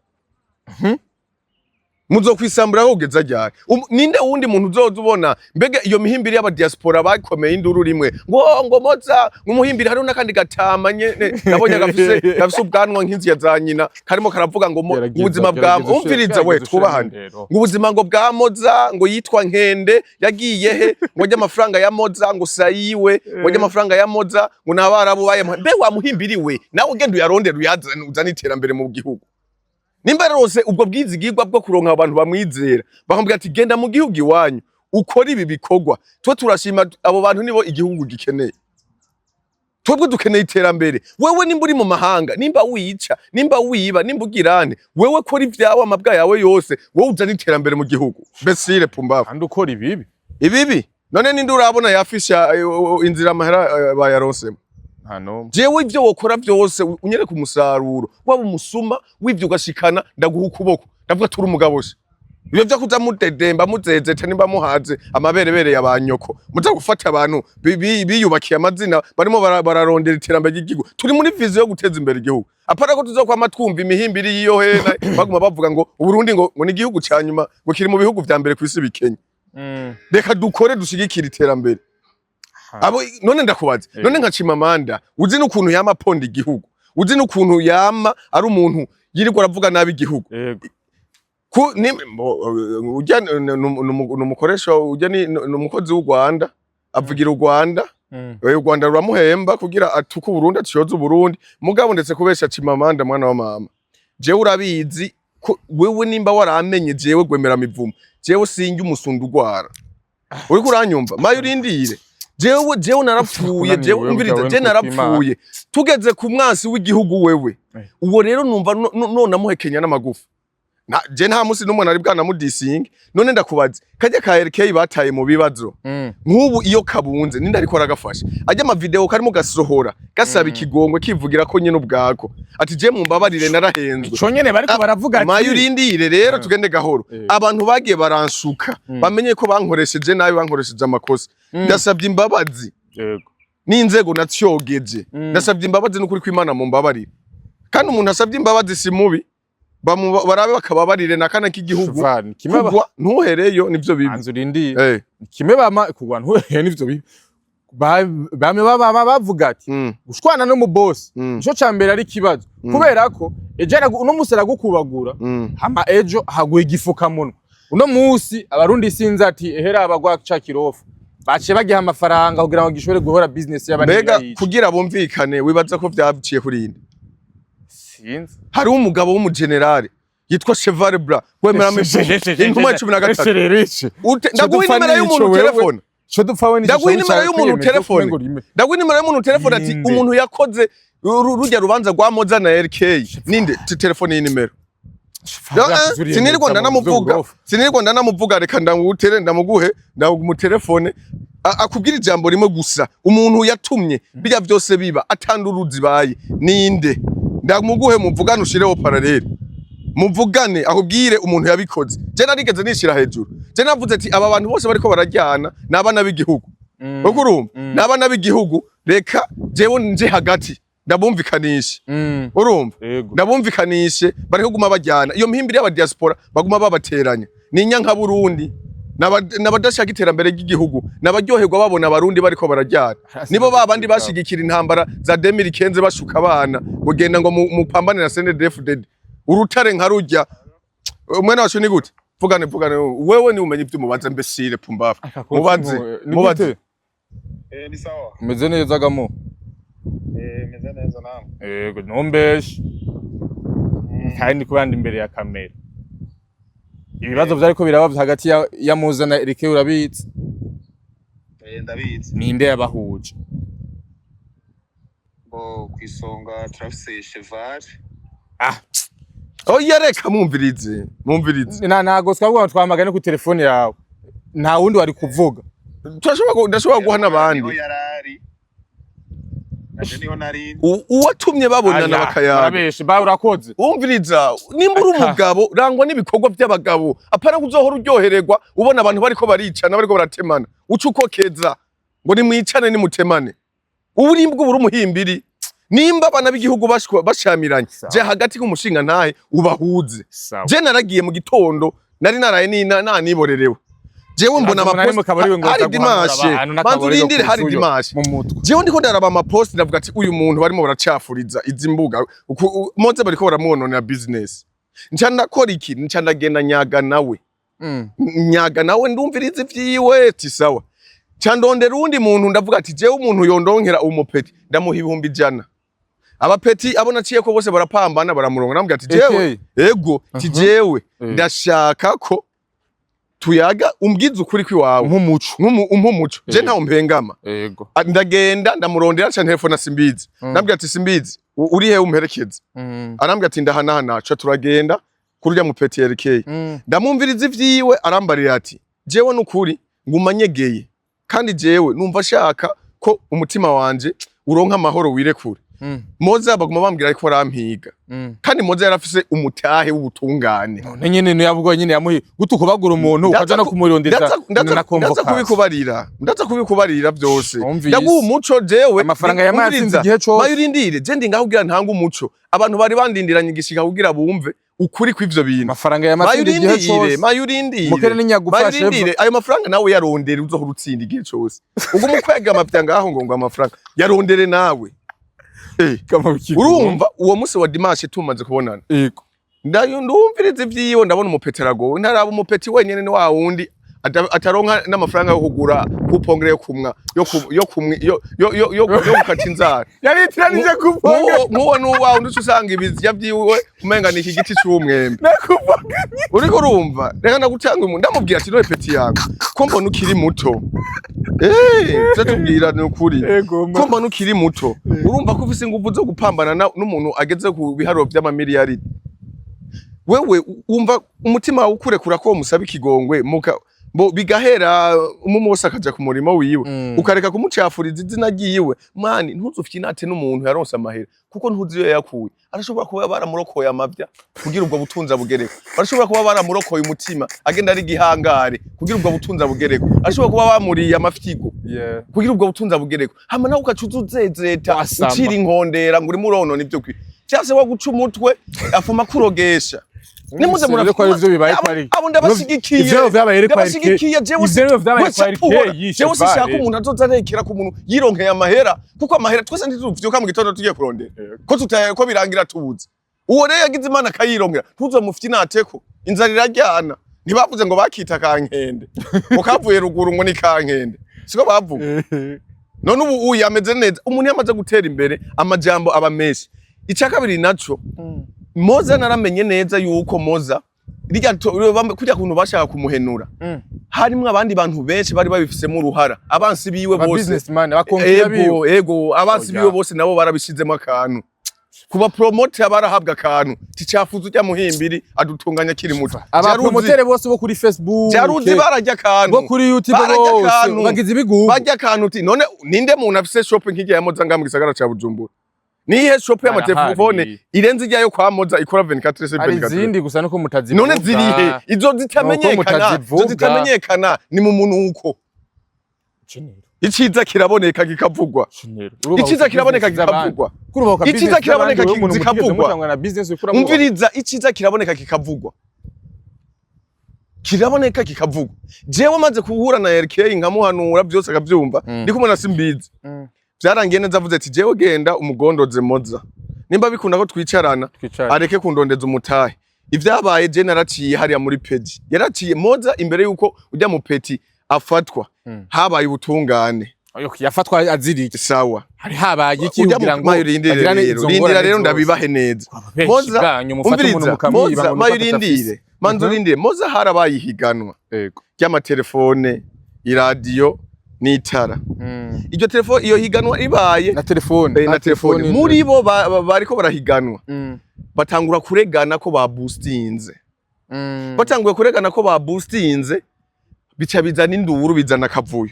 Muzokwisambura ko kugeza ryari? Ninde wundi muntu uzoza ubona? Mbega iyo mihimbiri y'abadiaspora bakomeye induru rimwe ngo Moza ngo umuhimbiri, hariho n'akandi gatama nyene nabonye gafise ubwanwa nk'inzu ya za nyina, karimo karavuga ngo ubuzima bwa Gerageza umviriza we, gerageza twubahane, ushire ngo ubuzima ngo bwa Moza, ngo yitwa Nkende yagiye he, ngo ajye amafaranga ya Moza, ngo sayiwe, ngo ajye amafaranga ya Moza, ngo n'abarabu bayamuha. Mbe wa muhimbiri we, nawe ugenda uyarondera, uyazane, uzane iterambere mu gihugu. Nimba rose ubwo bwizigirwa bwo kuronka abantu bamwizera, bakamubwira ati genda mu gihugu iwanyu ukora ibi bikorwa, twe turashima. Abo bantu nibo igihugu gikeneye. Twebwe dukeneye iterambere. Wewe nimba uri mu mahanga, nimba wica, nimba wiba, nimba ugirane, wewe kora ibyawe, amabwa yawe yose, wowe uzana iterambere mu gihugu. Besire pumbavu. Kandi ukora ibibi. Ibibi none ninde urabona yafisha inzira amahera bayaronsemo? Nta n'umwe. Jewe ivyo wokora vyose, unyereka umusaruro. Waba umusuma w'ivyo ugashikana, ndaguha ukuboko, ndavuga turi umugabo se. Ibyo vyo kuza mudedemba, muzezeta, nimba muhaze amaberebere ya banyoko, muza gufata abantu biyubakiye amazina, barimo bararondera iterambere ry'igihugu. Turi muri vision yo guteza imbere igihugu, apana ko tuzokwama twumva imihimbiri y'iyo hena baguma bavuga ngo Uburundi ngo ni igihugu ca nyuma, ngo kiri mu bihugu vya mbere kw'isi bikenye. Reka dukore, dushigikire iterambere. Abo none ndakubaza, none nka Chimamanda, uzi n'ukuntu yama aponda igihugu, uzi n'ukuntu yama ari umuntu yirirwa aravuga nabi igihugu? Ku ni ujya numukoresha, ujya ni umukozi w'u Rwanda, avugira u Rwanda. U Rwanda ruramuhemba kugira atuke Uburundi, atyoze Uburundi. Mugabo ndetse kubesha Chimamanda, mwana wa mama, jewe urabizi ko wewe nimba waramenye jewe gwemera mivumo, jewe sinjye umusundu ugwara. Uriko uranyumva? Mayo urindire, jewe narapfuye, jewe Unaniwe, umviriza, wewe je nuko. Narapfuye tugeze ku mwansi w'igihugu wewe. Uwo rero numva nonamuhekenya n'amagufa. Je nta musi n'umwe nari bwanamudisinge. None ndakubaza, kajya ka RK bataye mu bibazo, nk'ubu iyo kabunze ninde ariko aragafasha? Ajya amavideo karimo gasohora gasaba ikigongwe, kivugira ko nyine ubwako ati: "Je mumbabarire, narahenzwe." Ico nyene bariko baravuga ati Mayo urindire rero, tugende gahoro. Abantu bagiye baransuka, bamenye ko bankoresheje nabi, bankoresheje amakosa. Ndasabye imbabazi n'inzego natyogeje. Ndasabye imbabazi n'ukuri kw'Imana, mumbabarire. Kandi umuntu asabye imbabazi si mubi, barabe bakababarire na kana k'igihugu. Van, kimwe Kugwa ntuhereyo nivyo bibi. Anzu urindiye. Kimwe bama kugwa ntuhereyo nivyo bibi. Bamwe baba bavuga ati gushwana no mu boss nico ca mbere ari ikibazo, kubera ko ejo uno musi aragukubagura, hama ejo haguha igifukamunwa. Uno musi Abarundi sinzi ati ehera abagwa ca kirofu baciye bagiha amafaranga kugira ngo gishobore guhora business y'abandi. Mbega Birayica. kugira bumvikane, wibaza ko vyaciye kuri inde? Sinzi. Hariho umugabo w'umugenerale yitwa Cheval Blanc wemera intumwa ya 13. Rero ici Ndaguha dupfa inimero n'ico y'umuntu wewe. telefone. Ico dupfa we Ndaguha inimero y'umuntu telefone. Ndaguha inimero y'umuntu telefone ati Ninde? umuntu yakoze rujya rubanza rwa Moza na RK ninde? Telefone y'inimero. Sinirirwa ndanamuvuga, sinirirwa ndanamuvuga. Reka ndamutere, ndamuguhe, ndamutelefone, akubwira ijambo rimwe gusa: umuntu yatumye bijya byose biba atanduruzi baye ninde? Ndamuguhe muvugane, ushireho parallèle, muvugane, akubwire umuntu yabikoze. Je narigeze nishira hejuru, je navuze ati aba bantu bose bariko barajyana ni abana b'igihugu. Uriko urumva? Ni abana b'igihugu, reka jewe nje hagati ndabumvikanishe. Urumva? Yego. Ndabumvikanishe, bariko guma bajyana iyo mihimbiri y'abadiaspora, baguma babateranya. Ni inyanka Burundi, n'abadashaka iterambere ry'igihugu, n'abaryoherwa babona Abarundi bariko barajyana. Nibo ba bandi bashigikira intambara za 2015, bashuka abana kugenda ngo mupambane na CNDD-FDD. Urutare nka rujya umwana wacu ni gute? Vugane, vugane wewe, ni umenye ibyo mubaze mbesire pumbafu. Mubaze, mubaze. Ni sawa. Umeze neza gamo? Meze neza namwe. Yego, ntumbeshe kandi ndi kubandi imbere ya kamera. Ibibazo vyariko biraba hagati ya Muza na Erike urabitse? Ndabizi. Ninde yabahuje? Bo kwisonga turafise Cheval. Ah. Oya, reka mumvirize, mumvirize. Na ntago twavuga ngo twamagane ku telefone yawe, nta wundi wari kuvuga. Turashobora ndashobora guha n'abandi. Niho yarari. Naje niho nari. Uwatumye babonana Aya, bakayaga. Barabeshe ba, urakoze. Wumviriza, nimba uri umugabo, rangwa n'ibikorwa by'abagabo, apana kuzohora uryohererwa ubona abantu bariko baricana, bariko baratemana, uca ukokeza ngo nimwicane nimutemane. Ubu uri umuhimbiri. Nimba abana b'igihugu bashamiranye, Sawa. je hagati k'umushinga ntahe ubahuze. Sawa. Je naragiye mu gitondo, nari naraye naniborerewe. Jewe mbona amapost hari dimanche, banza urindire, hari dimanche. Mu mutwe. Jewe ndiko ndaraba amapost, ndavuga ati uyu muntu barimo baracafuriza izi mbuga, Moze bariko baramwononera business. Nca ndakora iki? Nca ndagenda nyaga nawe. Nyaga nawe, ndumviriza ivyiwe, ati sawa. Nca ndondera uwundi muntu, ndavuga ati jewe umuntu yondonkera umupeti ndamuha 100,000. Abapeti abo naciyeko bose barapambana, baramuronga. Namubwira ati jewe, ego, ti jewe ndashaka ko tuyaga, umbwize ukuri kwiwawe. Nk'umuco. Umpa umuco, je ntawo mpengama. Ndagenda ndamurondera, nca telefone Simbizi. Ndambwira ati: "Simbizi, uri hehe? Umperekeze." Arambwira ati: "Ndahanahana." Ca turagenda kuri urya mupeti yerekeye, ndamwumviriza ivyiwe, arambarira ati: "Jewe nukuri nguma nyegeye, kandi jewe numva ashaka ko umutima wanje uronka amahoro, wirekure." Moza baguma bambwira ariko arampiga, kandi Moza yarafise umutahe w'ubutungane. None nyene niyo nyene yamuhi gute ukubagura umuntu ukaja no kumurondeza na Ndaza convocation? kubikubarira, ndaza kubikubarira byose. Wumvise. Ndaguha umuco jewe. Amafaranga yamaye Umviriza, atsinze igihe cose. Mayo urindire, je ndi ngaho kugira ntange umuco. Abantu bari bandindiranye igishika kugira bumve ukuri kw'ivyo bintu. Amafaranga Mayo yamatsinze igihe urindire, cose. mayo urindire. Mukere n'inyagufashe. Mayo urindire, ayo mafaranga nawe yarondere, uzohora utsinda igihe cose. Ubwo umukwega amavya ngaho ngo amafaranga yarondere nawe. Urumva uwo munsi wa dimanche tumaze kubonana, Yego. ndayo ndumviriza ivyiwe, ndabona umupeti aragowe. Ntaraba umupeti wenyene, ni wa wundi ataronka n'amafaranga yo kugura coupongre yo kumwa yo kumwi yo gukata inzara. Yaritiranije kuponga. Nk'uwo n'uwa wundi uca usanga ibizya vyiwe umenga ni iki giti c'umwembe. Nakuponga. Uriko urumva, reka ndagutanga umuntu, ndamubwira ati: "None petit yangu, ko mbona ukiri muto, eh, tubwira ni ukuri, Ego. ko mbona ukiri muto, urumva ko ufise inguvu zo gupambana n'umuntu ageze ku biharuro vy'amamiliyaridi, wewe wumva umutima wawe ukurekura ko musaba ikigongwe muka bo bigahera, umwe wese akaja ku murimo wiwe, ukareka kumucafuriza izina ryiwe? Mani, ntuzufyinate n'umuntu yaronse amahera, kuko ntuzi iyo yakuye. Arashobora kuba baramurokoye amavya kugira ubwo butunzi abugereko, barashobora kuba baramurokoye umutima agenda ari igihangare kugira ubwo butunzi abugereko, arashobora kuba bamuriye amafyigo kugira ubwo butunzi abugereko. Hama nawe ugaca uza uzezeta, Wasama. ucira inkondera ngo urimo uronona ivyo kwi vyase wo guca umutwe afuma kurogesha. Nimuze. Rero ko ari ivyo bibaye ko ari Abo ndabashigikiye. Ivyo vyabaye rero ko ari Ndabashigikiye jewe. Ivyo rero vyabaye ko ari Uhora. yishe Jewe sinshaka vare. umuntu azoza arekera ku muntu yironkeye amahera, kuko amahera twese ntituvyuka mu gitondo tugiye kurondera, ko tutaye ko birangira tubuze. Uwo rero yagize Imana akayironkera, ntuzomufyinateko. Inzara iraryana. Ntibavuze ngo bakita kankende, ngo kavuye ruguru, ngo ni kankende, siko bavuga? None ubu uyu ameze neza. Umuntu yamaze gutera imbere, amajambo aba menshi. Icya kabiri naco, Moza naramenye neza yuko Moza rirya kurya kuntu bashaka kumuhenura, harimwo abandi bantu benshi bari babifisemo uruhara, abansi biwe Aba bose. businessman, abakonkera biwe. Ego, ego, abansi Oya. biwe bose nabo barabishizemo akantu. Kuba promoter barahabwa akantu ticafuza ujya muhimbiri adutunganya akiri muto. Aba promoter bose bo kuri Facebook, Jaruzi barajya akantu. bo kuri YouTube, Barajya bose akantu. bagize ibigugu. Barya akantu uti none ninde muntu afise shop nk'irya ya Moza ngaha mu gisagara ca Bujumbura? Niyihe shop y'amatelefone Barahari. irenze ijya yo kwa Moza ikora 24 sur Hari 24? izindi gusa nuko mutazivuga. None zirihe izo zitamenyekana? Izo mutazivuga. zitamenyekana ni mu munuko. Iciza kiraboneka kikavugwa. Iciza kiraboneka kikavugwa. Iciza kiraboneka zikavugwa. Na business ukura. Umviriza, iciza kiraboneka kikavugwa, kiraboneka kikavugwa. Jewe maze kuhura na RK nkamuhanura byose akabyumva, ndi kumwe na Simbizi, byarangiye neza. Avuze ati: "Jewe genda umugondoze Moza, nimba bikunda ko twicarana, areke kundondeza umutahe." Ivyabaye, je naraciye hariya muri peji, yaraciye Moza imbere yuko ujya mu petit afatwa. Habaye ubutungane. Yafatwa azirike? Sawa. Hari habaye iki Ujya kugira mu ngo mayo rindire bagirane rero, izo rindira ngorane rero, zose? ndabibahe neza. Benshi Moza, bwanyu mufate umuntu umviriza, mukamwiba Moza, ngo mayo nuko atafise. rindire, manza urindire. Moza harabaye ihiganwa ry'amatelefone, iradiyo n'itara. Iryo telefone, iyo higanwa ribaye, Na telefone. Na telefone, muri bo bariko barahiganwa, batangura kuregana ko baboostinze. Batanguye kuregana ko baboostinze, bica bizana induru, bizana akavuyo.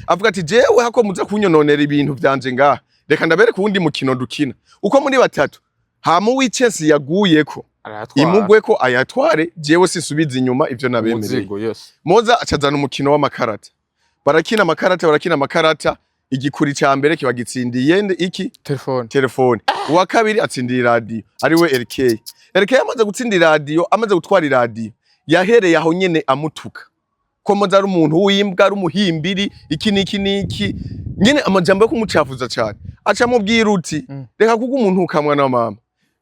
Avuga ati: "Jewe hako muza kunyononera ibintu vyanje ngaha, reka ndabereka uwundi mukino dukina. Uko muri batatu, hama uw'icesi yaguyeko Aratwara. imugweko ayatware, jewe sinsubiza inyuma ivyo nabemereye." Umuzigo, yes. Moza acazana umukino w'amakarata, barakina amakarata, barakina amakarata. Igikuri ca mbere kiba gitsindiye nde? Iki? Telefone. Telefone. Uwa kabiri atsindiye iradiyo, ariwe RK. RK amaze gutsinda iradiyo, amaze gutwara iradiyo, yahereye aho nyene amutuka ko Moza ari umuntu w'imbwa, ari umuhimbiri, iki n'iki n'iki nyene, amajambo yo kumucafuza cane. Aca amubwira uti: "Reka kuko umuntu ukamwana wa mama,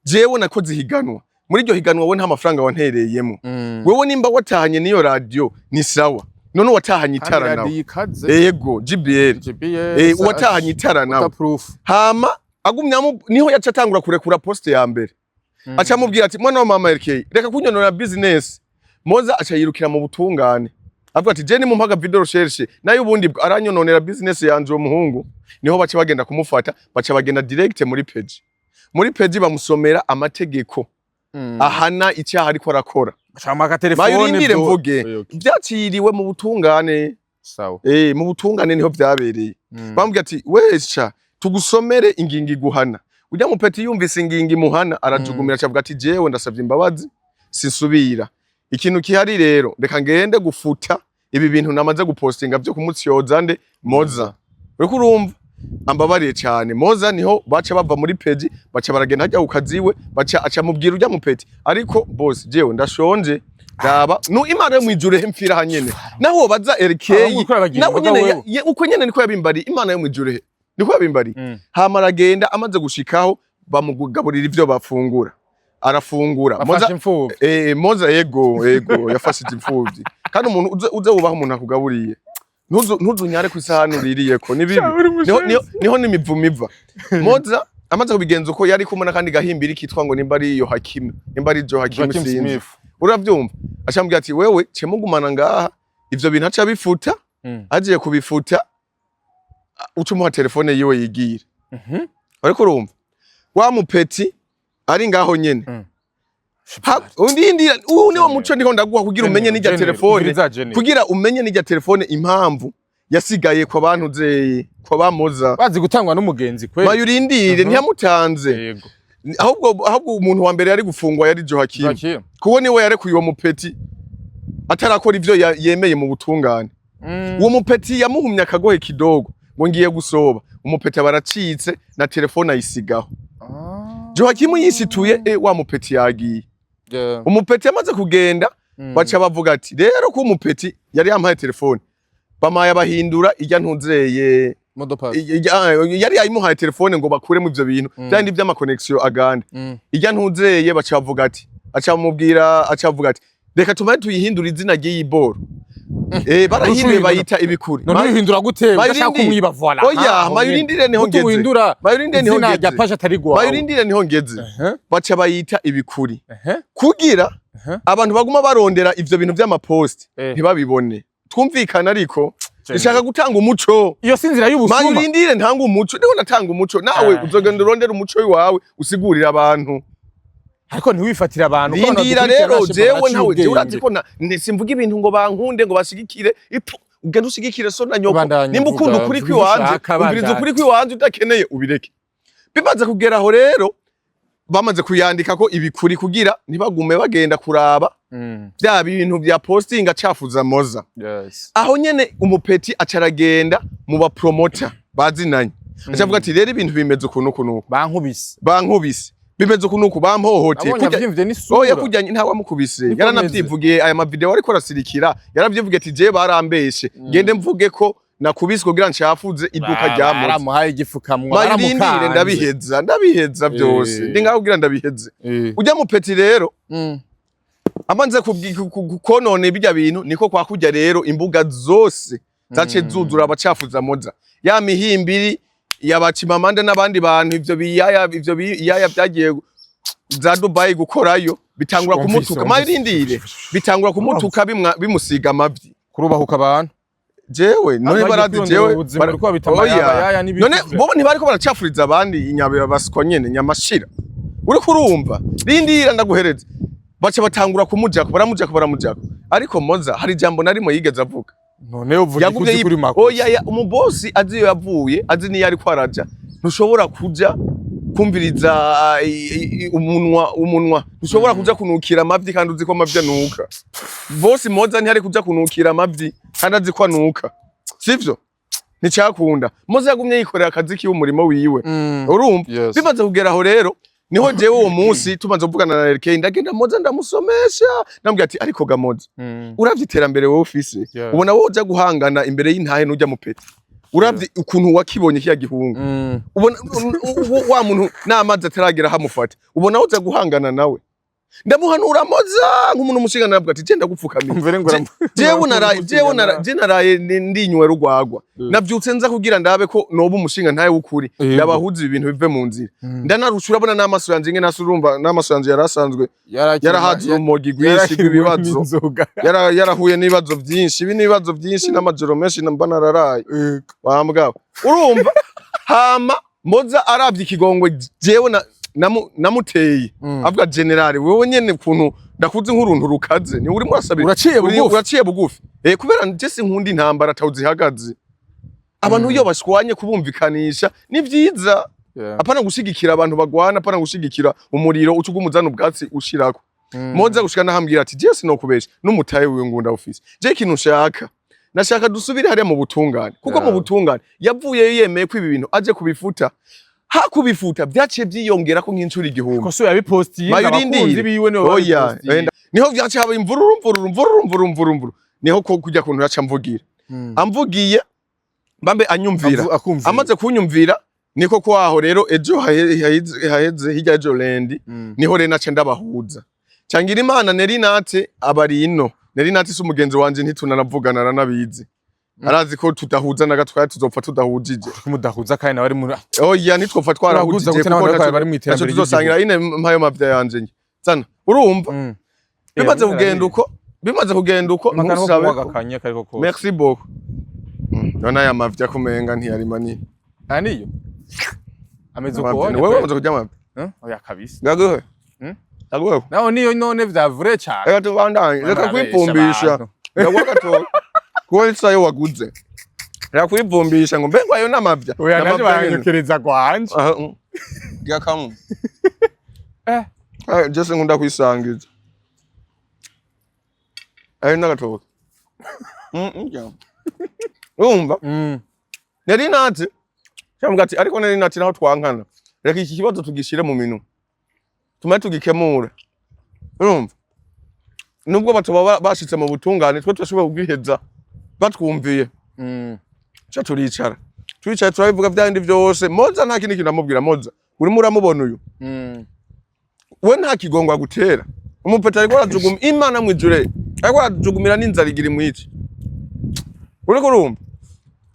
jewe nakoze ihiganwa, muri iryo higanwa we nta mafaranga wantereyemo. Wewe nimba watahanye n'iyo radiyo ni sawa, none watahanye itara nawe?" Kandi ikaze. Ego, JBL. JBL. Uwatahanye itara nawe? Waterproof. Hama agumyamo, niho yaca atangura kurekura poste ya mbere. Aca amubwira ati: "Mwana wa mama RK, reka kunyonora business." Moza aca yirukira mu butungane, avuga ati: "Je nimumpaga video recherche, nayo ubundi bwo aranyononera business yanje uwo muhungu." Niho baca bagenda kumufata, baca bagenda direct muri page. Muri page bamusomera amategeko ahana icyaha ariko arakora. Shama telefone. Mayo urindire mvuge. Okay. Byaciriwe mu butungane. Sawa. Mu butungane niho vyabereye. Bambwira ati: "Wesha tugusomere ingingo iguhana." Ujya mupeti yumvise ingingo imuhana, arajugumira, acavuga ati: "Jewe ndasavye imbabazi, sinsubira. Ikintu kihari rero, reka ngende gufuta ibi bintu namaze gupostinga vyo kumutsyoza nde Moza." Uriko urumva? Ambabariye cyane Moza. Niho baca bava muri page, baca baragenda hajya ku kaziwe, baca aca mubwira ujya mupeti: "Ariko boss, jewe ndashonje, raba nu Imana yo mwijuru he mfira hanyene." Naho wobaza Erikeyi, Ahubwo uko arabagira, nawe mugabo nyene wewe. Uko nyene niko yabimbariye. Imana yo mwijuru he niko yabimbariye. Hama aragenda, amaze gushikaho bamugaburira ivyo bafungura, arafungura. Bafashe imfuvyi. Moza, ego, yafashije imfuvyi. Kandi umuntu uze wubaha umuntu akugaburiye. Ntuzunyare ku isahani uririyeko, ni bibi. Niho n'imivumo iva. Moza amaze kubigenza uko, yari kumwe n'akandi gahimbiri kitwa ngo nimba ari Yohakimu, nimba ari Johakimu, Joaquin sinzi. Smith. Uravyumva? Acambwira ati: "Wewe cemugumana ngaha." Ivyo bintu aca bifuta. Agiye kubifuta, uca umuha telefone yiwe yigira. Ariko urumva wa mupeti ari ngaho nyene. Undi uwu niwo muco ndiko ndaguha kugira umenye n'ijya General, telefone, umviriza General. kugira umenye n'ijya telefone impamvu yasigaye kwa bantu zeye kwa bamoza. Bazi gutangwa n'umugenzi kweli. Mayurindire. Ntiyamutanze. Yego. Ahubwo umuntu wa mbere yari gufungwa yari Joaquim, Joaquin. kuko niwe yarekuye uwo mupeti atarakora ivyo yemeye mu butungane. Uwo mupeti yamuhumye akagohe kidogo ngo ngiye gusoba, umupeti baracitse na telefone ayisigaho. Joaquim yisituye, wa mupeti yagiye. Umupeti yamaze kugenda, baca bavuga ati rero ko umupeti yari yampaye telefone, bamaye bahindura ijya ntuzeye. Mot de passe. Yari yayimuhaye telefone ngo bakuremo ivyo bintu byandi by'ama connexion agande. Ijya ntuzeye, baca bavuga ati, aca mubwira, aca avuga ati: "Reka tumare tuyihindura izina ry'iyi boro." Barahinduye, bayita ibikuri. None uhindura gute udashaka Mayurindire. kumwiba? Voilà. Oya, mayurindire niho ngeze. ngeze. Uhindura Mayurindire niho izina rya ngeze. page atari gwawe. Mayurindire niho ngeze. Baca bayita ibikuri kugira abantu baguma barondera ivyo bintu vy'amaposti ntibabibone. Twumvikana, ariko nshaka gutanga umuco. Iyo si inzira y'ubusuma. Mayurindire ntanga umuco, niho natanga umuco nawe. Uzogenda urondera umuco wawe usigurira abantu. Ariko ntiwifatire abantu, kuko abantu Rindira badukurikirana rero. bashima Jewe baraciye ntawe jewe urazi ubwenge. ko simvuga ibintu ngo bankunde, ngo bashigikire. Ipu, ugenda ushigikire so na nyoko. Bandanya, Nimba ukunda vuga, ukuri vuga ivyo kwiwanje, ushaka, umviriza bandanya. ukuri kwiwanje, udakeneye ubireke. Bimaze kugera aho rero, bamaze kuyandika ko ibikuri kugira ntibagume bagenda kuraba vya bintu vya posting acafuza Moza. Aho nyene umupeti acaragenda mu bapromota bazinanye, acavuga ati: "Rero ibintu bimeze ukuntu ukuntu." Bankubise. "Bankubise, bimeze ukuntu uku, bampohoteye." Nabonye avyimvye n'isura. Oya, kujya nta wamukubise. Niko Yaranavyivugiye, aya mavideo ariko arasirikira, yaravyivugiye ati: "Je barambeshe, ngende mvuge ko nakubiswe kugira nshafuze iduka rya Moza." Baramuhaye igifukamwa. Mayirindire. Baramukanze. Ndabiheza byose. Ndi ngaho kugira ndabiheze. Ujya mupeti rero amanze konona ibijya bintu, niko kwa kujya rero imbuga zose zace zuzura abacafuza Moza, ya mihimbiri yabacimamande n'abandi bantu, ivyo biyaya byagiye za Dubai gukorayo, bitangura Wumvise, kumutuka. wumvise. Mayirindire, bitangura kumutuka, bimusiga amavyi. Kurubahuka abantu. Jewe none Bagiye barazi kwirondera jewe ubuzima, bariko babita Oya. amayaya n'ibiki None bo ntibariko baracafuriza abandi inyabera baswa nyene nyamashira. Uriko urumva? Rindira ndaguhereza. Baca batangura kumujako, baramujako, baramujako, ariko Moza hari ijambo narimo yigeze avuga. None uvuga Yagumye ikuzi kuri makuru. Oya, ya umubosi azi iyo yavuye, azi niyo ariko araja. Ntushobora kuja kumviriza umunwa, ntushobora kuja kunukira amavyi kandi uzi ko amavyi anuka. Bosi Moza ntiyari kuja kunukira amavyi kandi azi ko anuka, sivyo? Nticakunda. Moza yagumye yikorera akazi kiwe, umurimo wiwe. Urumva? Yes. Bimaze kugera aho rero, niho jewe uwo munsi tumaze kuvugana na RK, ndagenda Moza ndamusomesha, ndamubwira ati: "Ariko ga Moza, uravye iterambere wowe ufise, ubona wowe uja guhangana imbere y'intahe n'ujya mupeti? Uravye ukuntu wakibonye kiya gihungu, ubona wa muntu n'amazi ataragera hamufata, ubona wowe uja guhangana nawe?" Ndamuhanura Moza nk'umuntu umushinga, navuga ati: "Genda gupfukamira." Umvere ngo Jewe naraye, je naraye ndinywera urwagwa, navyutse nza kugira ndabe ko noba umushinga ntaye w'ukuri, ndabahuza ibintu bive mu nzira. Ndanarusha, urabona n'amaso yanje ingene asa, urumva n'amaso yanje yarasanzwe yarahaze urumogi rwinshi rw'ibibazo. Inzoga. Yarahuye n'ibibazo byinshi, ibi n'ibibazo byinshi n'amajoro menshi mba nararaye wambwa, urumva? Hama Moza aravye ikigongwe jewe namuteye, avuga: "General, wewe nyene ukuntu ndakuzi nk'uruntu rukaze, ni urimo urasabira." Uraciye bugufi. Uraciye bugufi, kubera je sinkunda intambara atawuzihagaze. Abantu iyo bashwanye kubumvikanisha ni vyiza. Apana gushigikira abantu bagwana, apana gushigikira umuriro uca ugumuzana ubwatsi ushirako. Moza gushika nahambwira ati: "Jewe sinokubesha, n'umutahe wiwe ngunda ufise. Je ikintu nshaka, nashaka dusubire hariya mu butungane, kuko mu butungane yavuyeyo yemeye ko ibi bintu aje kubifuta. Hakubifuta vyaciye vyiyongerako nk'incuro 1000." Ko so yabipostiye, abakunzi biwe nibo Oya, babipostiye. enda. Niho vyaciye haba imvururu, mvururu, mvururu, mvururu, mvururu, mvururu. Niho ko kujya kuntu yaca amvugira, amvugiye mbambe anyumvira. Akumvira. Amaze kunyumvira, niko kwaho rero ejo haheze hirya ejo lendi, niho rero naca ndabahuza cangira Imana. Nerinate abari ino. Nerinate si umugenzi wanje, ntitunanavugana, aranabizi, arazi ko tudahuza na gato, kandi tuzopfa tudahujije. Mudahuza kandi nawe ari muri Oya, ntitwopfa Urahuza twarahujije, gute kuko n'abantu bari mu iterambere ntaco tuzosangira. Ine mpayo mavya yanje nye zana, urumva? Bimaze kugenda uko, bimaze kugenda uko, ntusabe ntusabe ko- agakanya kariko kose. Merci beaucoup. None aya mavya kumenga ntiyari manini. Aya niyo ameze uko. Amavya, wewe wamaze kurya amavya? Oya kabisa. Ngaguhe? Ngaguhe? Naho niyo none vya vrai cyane. Reka tubandanye, reka Barabesha kwipfumbisha. abantu. Ndaguha gatoya kuko isayo waguze. Reka kwivumbisha ngo mbega ayo n'amavya. Oya, naje N'amavya nyene. baranyokereza gwanje. Aha. Rya kamwe. Eh, je sinkunda kwisangiza. Ayo n'agatoke. Rya. Urumva? Nari nati. Cyangwa ati ariko nari nati naho twankana. Reka iki kibazo tugishire mu minwe. Tumare tugikemure. Urumva? Nubwo batoba bashitse mu butungane, twe turashobora kugiheza batwumviye. Ca turicara. Turicaye turabivuga vya bindi vyose. Moza nta kindi kintu amubwira. Moza. Urimo uramubona uyu. We nta kigongo agutera. Umupeta ariko arazuguma Imana mwijure. Ariko arazugumira n'inzara igira imwice. Uriko urumva?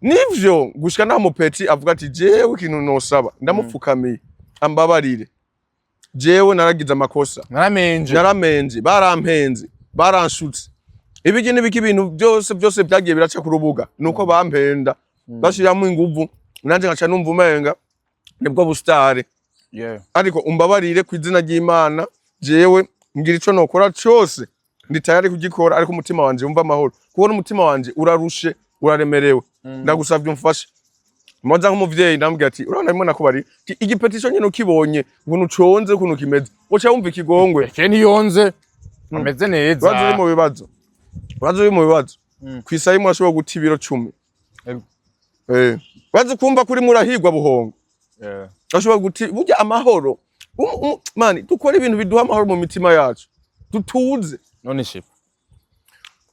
Nivyo gushika naho mupeti avuga ati: "Jewe ikintu nosaba, ndamupfukamiye ambabarire. Jewe naragize amakosa." Naramenje. "Naramenje, barampenze, baranshutse. Ibiki n'ibiki, ibintu byose byose byagiye biraca ku rubuga. Nuko bampenda. Bashiramwo inguvu, nanje nkaca numva umenga nibwo busitare. Ariko umbabarire ku izina ry'Imana, jewe ngira ico nokora cose ndi tayari kugikora, ariko umutima wanje wumva amahoro, kuko n'umutima wanje urarushe, uraremerewe. Ndagusavye umfashe." Moza nk'umuvyeyi ndamubwira ati: "Urabona rimwe nakubari igipeti co nyene, ukibonye ukuntu conze, ukuntu kimeze, uca wumva ikigongwe." Eke ntiyonze, ameze neza. Urazi uri mu bibazo, urazi uri mu bibazo, kw'isaha imwe urashobora guta ibiro 10. Ego. Eh, urazi kumva ko urimo urahigwa buhongo. Urashobora guti burya amahoro mani dukora ibintu biduha amahoro mu mitima yacu, dutuze. None shefu,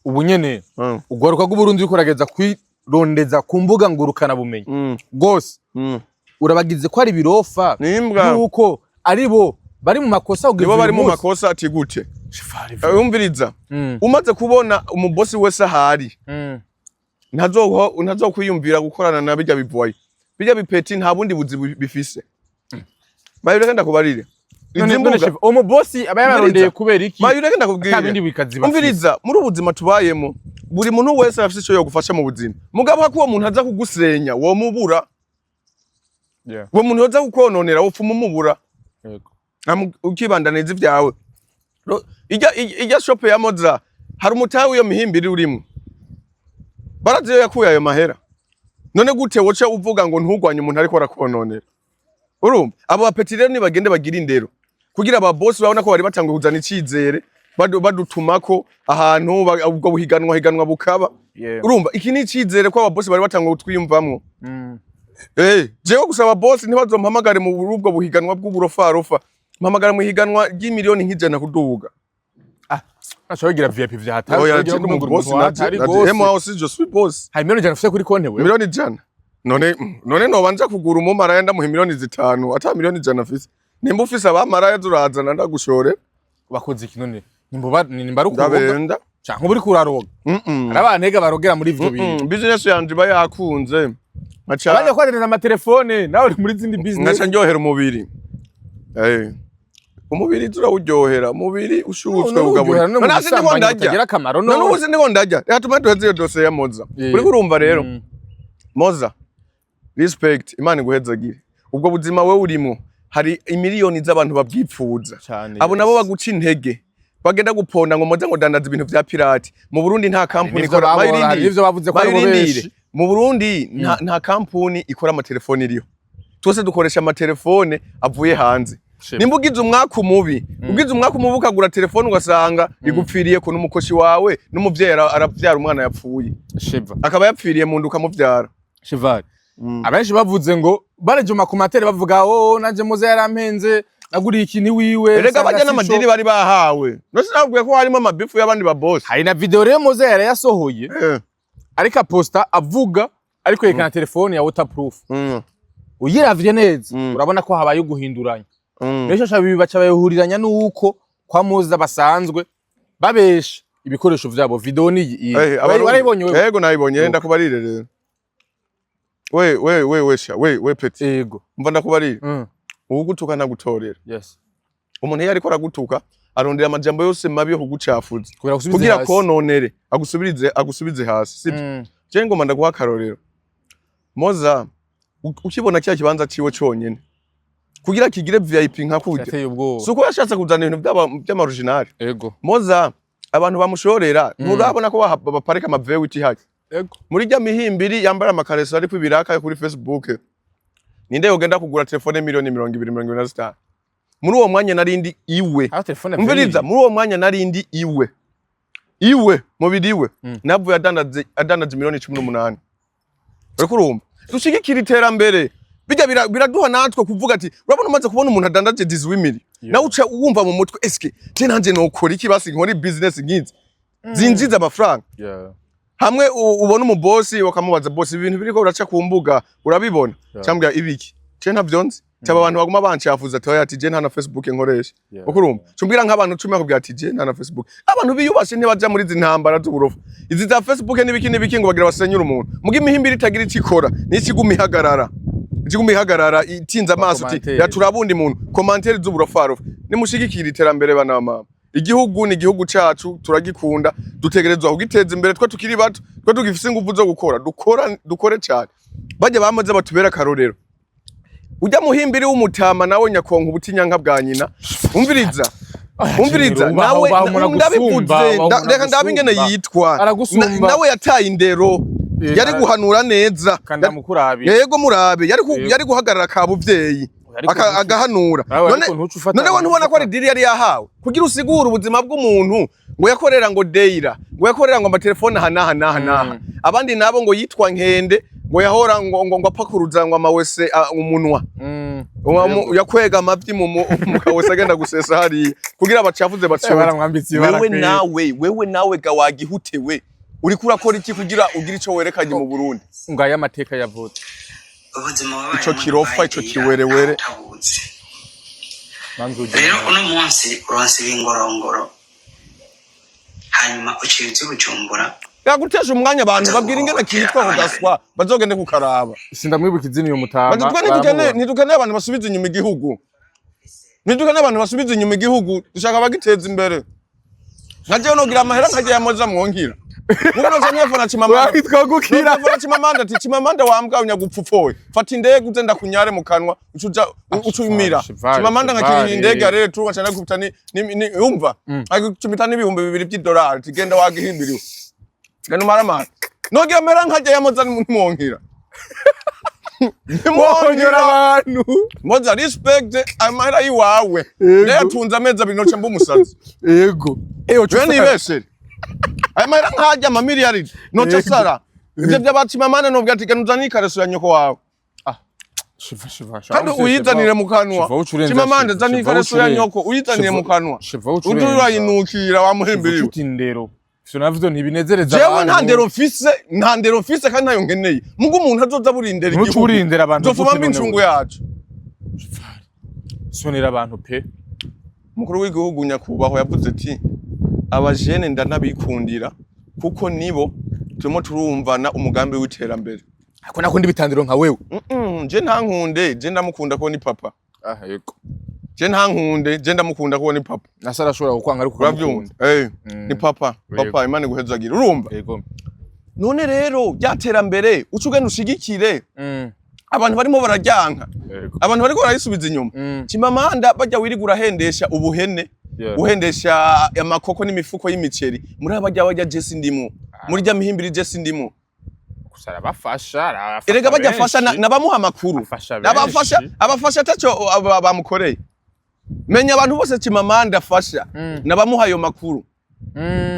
ubu nyene ugwaruka rw'Uburundi uriko urageza kwirondeza ku mbuga ngurukana bumenyi rwose, urabagize ko ari ibirofa, Nimbwa. yuko ari bo bari mu makosa kugeza Nibo uyu bari mu munsi. makosa. Ati gute? Shifari. Umviriza, umaze kubona umubosi wese ahari, ntazokwiyumvira gukorana na bijya bivoye, bijya bipeti, nta bundi buzi bifise. Mayureke ndakubarire. None Izi none mbuga shefu, umubosi aba yabarondeye kubera iki? Mayureke ndakubwire. Ata bindi bikazi bafise. Umviriza, muri ubu buzima tubayemo, buri muntu wese arafise ico yogufasha mu buzima. Mugabo hako uwo muntu aza kugusenya, womubura. Uwo muntu yoza kukononera, wopfuma umubura. Ukibandaniza ivyawe. Ijya shop ya Moza, hari umutahe w'iyo mihimbiri urimwo. Barazi iyo yakuye ayo mahera. None gute woca uvuga ngo ntugwanye umuntu ariko arakononera? Urumva? Abo bapeti rero nibagende bagira indero. Kugira aba boss babona ko bari batanguye kuzana icizere, badutumako ahantu ubwo buhiganwa higanwa bukaba. Urumva, iki ni icizere ko aba boss bari batanguye kutwiyumvamwo. Eh, jewe gusa aba boss ntibazompamagare mu ubwo buhiganwa bw'uburofarofa. Mpamagara mu higanwa ry'imiliyoni nk'100 kuduga. Ashobora kugira VIP vya hatari. Oya, ugira je ngo ndi boss umuntu naje. hatari Naje gose. moi aussi je suis boss. Hari miliyoni 100 ufise kuri konti wewe? Miliyoni 100. None nobanza kugura umumaraya ndamuha miliyoni 5 ata miliyoni 100 afise? Nimba ufise abamaraya turazana ndagushore. Bakoze iki none? Nimba nimba ari ukuroga Ndabenda. canke uri kuraroga? Hari abantega barogera muri ivyo bintu. Business yanje iba yakunze. Nkaca Abajya kwatereza amatelefone, nawe uri muri zindi business. Nkaca ndyohera umubiri. Eh. Umubiri turawuryohera, umubiri ushutswe None ugaburira. uryohera no mu None hasi ndiko busambanyi ndarya. butagira akamaro None none. ubu sindiko ndarya. Reka tume duheze iyo dosiye ya Moza. Uriko urumva rero? Moza, respect, Imana iguhezagire. Ubwo buzima wewe urimo, hari imiliyoni z'abantu babwipfuza. Cane, Abo nabo yes. baguca intege. Bagenda guponda ngo Moza ngo dandaza ibintu vya pirate. Mu Burundi nta kampuni Nivyo ikora. babora, hari ivyo bavuze ko aribo Bayirindire. benshi. Mu Burundi nta kampuni ikora amatelefoni iriho. Twese dukoresha amatelefone avuye hanze. Shit. Nimba ugize umwaka umubi, ugize umwaka umubi ukagura telefone ugasanga igupfiriye ku n'umukoshi wawe, n'umuvyeyi aravyara umwana yapfuye, Shiva. akaba yapfiriye mu nda ukamuvyara. Shivari, abenshi bavuze ngo bareje mu ma commentaires bavuga: "Oh, nanje Moza yarampenze, naguriye ikintu wiwe." Erega Usanga bajya sico. n'amadiri bari bahawe, nose nabwiye ko harimo amabifu y'abandi babosi. Hari na video rero Moza yarayasohoye, ariko aposta avuga, ariko yerekana telefone ya waterproof. Uyiravye neza, urabona ko habaye uguhinduranya. Rero shasha bibi baca babihuriranya n'uko kwa Moza basanzwe babesha ibikoresho vyabo. Video ni iyi. Warayibonye wewe? Yego, nayibonye. Ndakubarire rero, we we we we sha, we we petit. Yego. Mva ndakubarire. Uwugutuka ntagutorera. Umuntu iyo ariko aragutuka arondera amajambo yose mabi yo kugucafuza kugira gusubize kugira hasi. kononere, agusubize hasi, sibyo? Je ngoma ndaguha akarorero. Moza ukibona cya kibanza ciwe conyene kugira kigire VIP nka kurya, Yateye ubwoba. si uko yashatse kuzana ibintu vy'ama original. Moza abantu bamushorera, nturabona ko baparika ama V8 ihari? Ego. Muri rya mihimbiri yambara amakareso ariko ibiraka yo kuri Facebook, ninde yogenda kugura telefone miliyoni 20, 25? Muri uwo mwanya narindi iwe. Aho telefone. Umviriza, muri uwo mwanya narindi iwe mubiri iwe. Navuye adandaze miliyoni 18. Uriko urumva, dushigikira iterambere. Bijya biraduha natwe kuvuga ati urabona, umaze kubona umuntu adandaje 18 mili, nawe uca wumva mu mutwe: eske je nanje nokora iki basi nkora business nkizi zinjiza amafaranga? Hamwe ubona umubosi bakamubaza: "Bosi, ibintu biriko uraca ku mbuga urabibona?" Cyambwira ibiki? Je ntavyo nzi. Cyaba abantu baguma bancafuza, ati oya, ati je nta na Facebook nkoresha. Uko urumva, cumbwira nk'abantu 10 bakubwira ati je nta na Facebook. Abantu biyubashe ntibaja muri izi ntambara z'uburofa, izi za Facebook n'ibiki n'ibiki, ngo bagira basenyure umuntu. Muga imihimbiri itagira ico ikora niyo ikiguma ihagarara, ikiguma ihagarara itinze amaso uti Commentaire. ya turabundi muntu, commentaires z'uburofarofa. Nimushigikira iterambere, bana mama. Igihugu ni igihugu cacu, turagikunda, dutegerezwa kugiteza imbere. Twe tukiri bato, twe tugifise inguvu zo gukora, dukora, dukore cyane. Bajya bamaze batubera akarorero. Ujya muhimbiri w'umutama nawe nyakonka ubutinyanka bwa nyina. Umviriza, umviriza, nawe ndabivuze, reka ndabe ingene yitwa. Aragusumba. Nawe yataye indero. Yari guhanura neza. Kanda mukurabi. Yego, murabe yari Yego. yari guhagarara kabuvyeyi, Ariko agahanura. Nawe None ariko ntuce ufata none we ntubona ko ari deal yari yahawe kugira usigure ubuzima bw'umuntu, ngo yakorera ngo deira, ngo yakorera ngo amatelefone aha n'aha n'aha n'aha. Abandi nabo ngo yitwa Nkende, ngo yahora ngo apakuruza ngo amawese umunwa. Yakwega amavyi mu kawese agenda gusesa hariya kugira bacafuze bacoze. Baramwambitse ibara Wewe kweri. nawe, wewe nawe ga wagihutewe, uriko urakora iki kugira ugire ico werekanye mu Burundi? Ngaya amateka yavutse. Ubuzima wabayemo Ico kirofa, ico Dubai kiwerewere. utabuzi. Manzi ugire. Rero uno munsi uronse ibingorongoro, hanyuma uciye uza i Bujumbura. Yagutesha umwanya abantu, babwira ingene kitwa ako gaswa bazogende kukaraba. Sindamwibuka izina uyu mutama. Bati twe ntidukeneye baramubona. Ntidukeneye abantu basubiza inyuma igihugu, ntidukeneye abantu basubiza inyuma igihugu, dushaka abagiteza imbere. Nka jewe nogira amahera nkagiye yamoza mwonkira muko noza ntefona Chimamanda. Witwa gukira. Notefona Chimamanda ati: "Chimamanda wambwa unyagupfupfoye, fata indege uze ndakunyare mu kanwa ucuja ucumira." Chivali, Chimamanda nkakiriha Chivali. indege rero tugaca ndakubita ni umva akicumita n'ibihumbi 2 by'idolari ati: "Genda wagihimbiriwe, genda umaramara." Nogira amahera nkajya yamoza nimwonkira. Wonyora abantu. Moza, respect amahera yiwawe. Yego. Ndayatunze amezi 2 noca mba umusazi. Yego. Eyo. Jewe nibeshere, aya mahera nkajya amamiliyaridi noca Yego. sara ivyo vy'abacimamana nobwira ati: "Genda uzane ikareso ya nyoko wawe Shiva, shiva. kandi uyizanire mu kanwa." Shiva ucurenza, Chimamanda, shiva, zana shiva ikareso ya ucurenza. nyoko uyizanire mu kanwa. Shiva Uje ucurenza. urayinukira wamuhimbiriwe. Ufite indero. Ivyo navyo ntibinezereza Jewe abantu. nta ndero mfise, nta ndero mfise kandi ntayo nkeneye. Mugo umuntu azoza burindera Ntuce igihugu urindera abantu nzofuma gute mba none incungu we? yacu. Sonera abantu pe. Umukuru w'igihugu nyakubahwa yavuze ati: "Abajene ndanabikundira kuko nibo turimo turumvana umugambi w'iterambere." Ako nakundi bitandiro nka wewe. Je ntankunde, je ndamukunda ko ni papa. Ah, yego. Je ntankunde, je ndamukunda ko ni papa. Nasa arashobora kukwanga ariko Uravyumva? ukamukunda. Eh, ni papa. Papa, Imana iguhezagira, urumva? Yego. None rero rya terambere uca ugenda ushigikire abantu barimo bararyanka, abantu bariko barayisubiza inyuma. Chimamanda bajya wirirwa urahendesha ubuhene, uhendesha amakoko n'imifuko y'imiceri muri aba bajya bajya, jesi ndimo muri rya mihimbiri, jesi ndimo. Gusa arabafasha, arafasha Erega bajya afasha benshi. Nabamuha amakuru. Afasha Nabafasha benshi. abafasha ataco bamukoreye. Menya abantu bose Chimamanda afasha nabamuha ayo makuru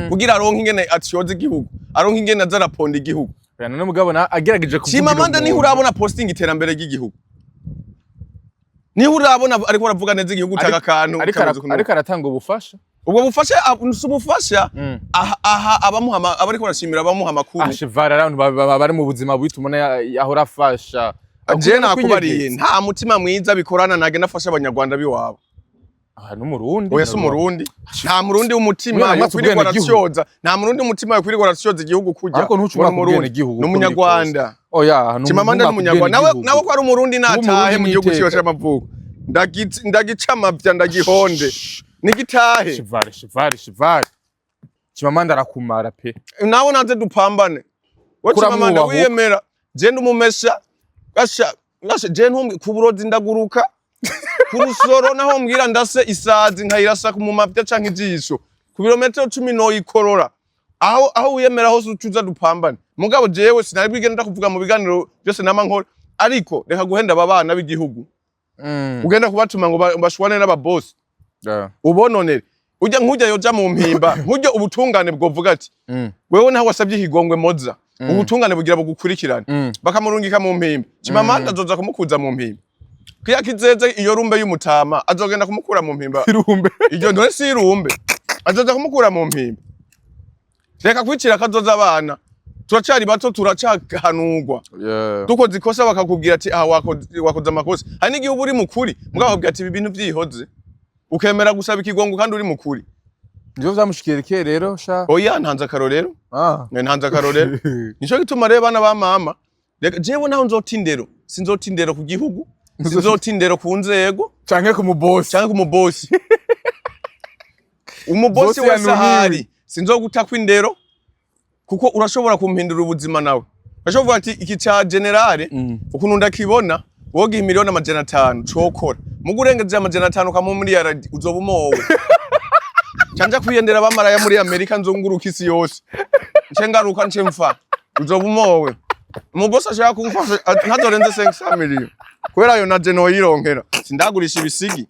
kugira aronke ingene atyoza igihugu, aronke ingene aza araponda igihugu. Oya, none mugabo agerageje kuvugira Chimamanda niho umuntu. urabona posting iterambere ry'igihugu, niho urabona ariko aravuga neza igihugu, utaka akantu ariko kamaze kunuka. Ariko aratanga ubufasha. Ubwo bufasha si ubufasha, aha abamuha abariko barashimira abamuha amakuru. Ah, Chevara, abantu bari mu buzima bubi tubona yahora afasha. Je Akunda no nakubariye, kwinyegeza. nta mutima mwiza bikorana, nagenda afasha abanyarwanda biwabo. Ah, n'umurundi. Oya, si umurundi, nta murundi w'umutima Umwana yokwirirwa ubwenegihugu. aratyoza, nta murundi w'umutima yokwirirwa aratyoza igihugu kurya. Ariko ntucumwa Ngo ni umurundi, ubwenegihugu ni uko umunyarwanda. Oya, Chimamanda ni umunyarwanda nawe, nawe ko ari umurundi natahe Umurundi mu gihugu ciwe n'iteka. c'amavuko. Ndagica amavya ndagihonde nigitahe. Chevare, Chevare, Chevare. Chimamanda arakumara pe. Nawe naze dupambane we. Kuramwubaha Chimamanda uko. wiyemera, je ndi umumesha gasha gasha, je ntumbwi ku burozi ndaguruka ku rusoro, naho mbwira ndase isazi nkayirasa mu mavya canke ijisho ku birometero 10 noyikorora. Aho wiyemera hose ucuza dupambane. Mugabo jewe sinari bwigende ndakuvuga mu biganiro byose nama nkora, ariko reka guhenda aba bana b'igihugu, ugenda kubatuma ngo bashwane n'ababosi, ubononere ujya nk'ujya yoja mu mpimba, nk'ujya ubutungane bwovuga ati wewe naho wasabye ikigongwe moza, ubutungane bugira bugukurikirane, bakamurungika mu mpimba. Chimamanda azoza kumukuza mu mpimba kiya kizeze iyo rumbe y'umutama, azogenda kumukura mu mpimba. Irumbe. Iryo ntore si irumbe, azoza kumukura mu mpimba. Reka kwicira akazoza abana, turacari bato, turacahanurwa. Dukoze ikosa bakakubwira ati aha wakoze amakosa. Hari n'igihe uba uri mukuri, mugabo bakakubwira ati ibi bintu vyihoze, ukemera gusaba ikigongo kandi uri mukuri. Nivyo vyamushikiye kera rero sha. Oya, ntanze akarorero. Ntanze akarorero. Nico gituma rero bana ba mama, reka jewe naho nzota indero, sinzota indero ku gihugu, sinzota indero ku nzego Canke ku mubosi. Canke ku mubosi. Umubosi Bosi wese yanumiwe. ahari, sinzogutako indero, kuko urashobora kumpindura ubuzima nawe. Urashobora kuvuga ati iki ca generale ukuntu ndakibona, wogiha 500,000,000 cokora, muga urengeje 500 ukamuha miliyaradi uzoba umowe. Canja kwiyendera abamaraya muri Amerika, nzunguruka isi yose, nce ngaruka nce mfa, uzoba umowe. Umubosi ashaka kumfasha ntazorenze 500 million, kubera ayo naje noyironkera, sindagurisha ibisigi.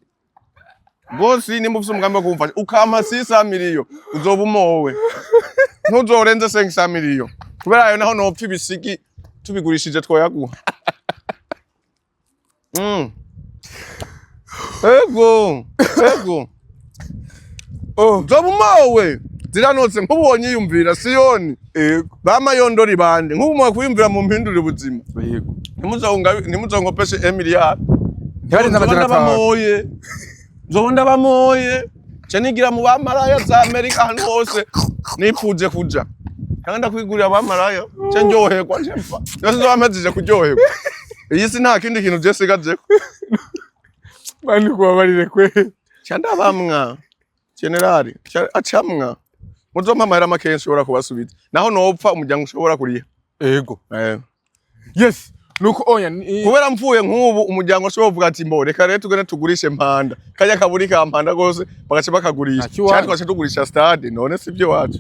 Bosi, nimba ufise umugambi wo kumfasha ukampa 600 million, uzoba umowe, ntuzorenze 500 million, kubera ayo naho nopfa ibisigi tubigurishije twoyaguha. Ego ego. Oh. Uzoba umowe ziranotse. Nk'ubonye yiyumvira siyoni bamayondori bande, nk'ubu mwakwiyumvira mu mpindurire ubuzima. Yego. Ntimuzongopeshe emiliyari. Ntibarenze 500. Ndabamoye, nzoba ndabamoye, nca nigira mu bamaraya za Amerika, ahantu hose nipfuje kuja, kandi ndakwigurira abamaraya, nca ndyoherwa, nca mfa yose, nzoba mpejije kuryoherwa. Iyi si nta kindi kintu je sigajeko. Mani kubabarire kwe. Nca ndabamwa generali acamwa, muzompa amahera makeya nshobora kubasubiza, naho nopfa umuryango ushobora kuriha. Ego. Eh. Yes. Nuko oya Kubera mvuye nk'ubu, umuryango ushobora kuvuga ati mbo reka rero tugende tugurishe Mpanda, kajya kaburi ka Mpanda gose bagaca bakagurisha, Nta kiwacu. cyangwa tugaca tugurisha stade. None si byo iwacu,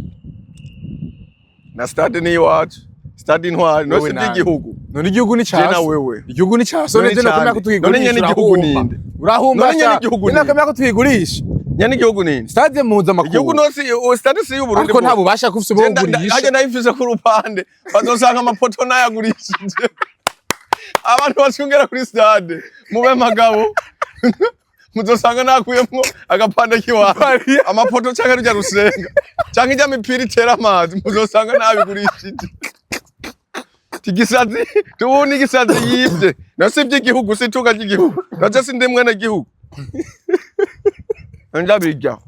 na stade ni iwacu, stade Intwari none Wewe si nande? iby'igihugu? None igihugu ni Je cyaso. na wewe. Igihugu ni cyaso. None None cande. nakomera ko tuyigurisha. None nyene igihugu Urahumba. ninde? Urahumba. None nyene Sha. igihugu None ninde? nakomera ko tuyigurisha. Nyene igihugu ninde? Stade mpuzamakungu. Igihugu no si stade si y'Uburundi. Ariko nta bubasha kufise bwo kugurisha. Hajya nayifise ku rupande, bazosanga amapoto nayagurishije. Abantu bacungera kuri stade mube magabo, muzosanga nakuyemwo agapande kiwawe, amapoto canke rujya rusenga canke ijya mipira itera amazi, muzosanga nabigurishije. Igisazi tubona igisazi yivye, no si ivy'igihugu, si itunga ry'igihugu, naje sindi mwene gihugu, ndabirya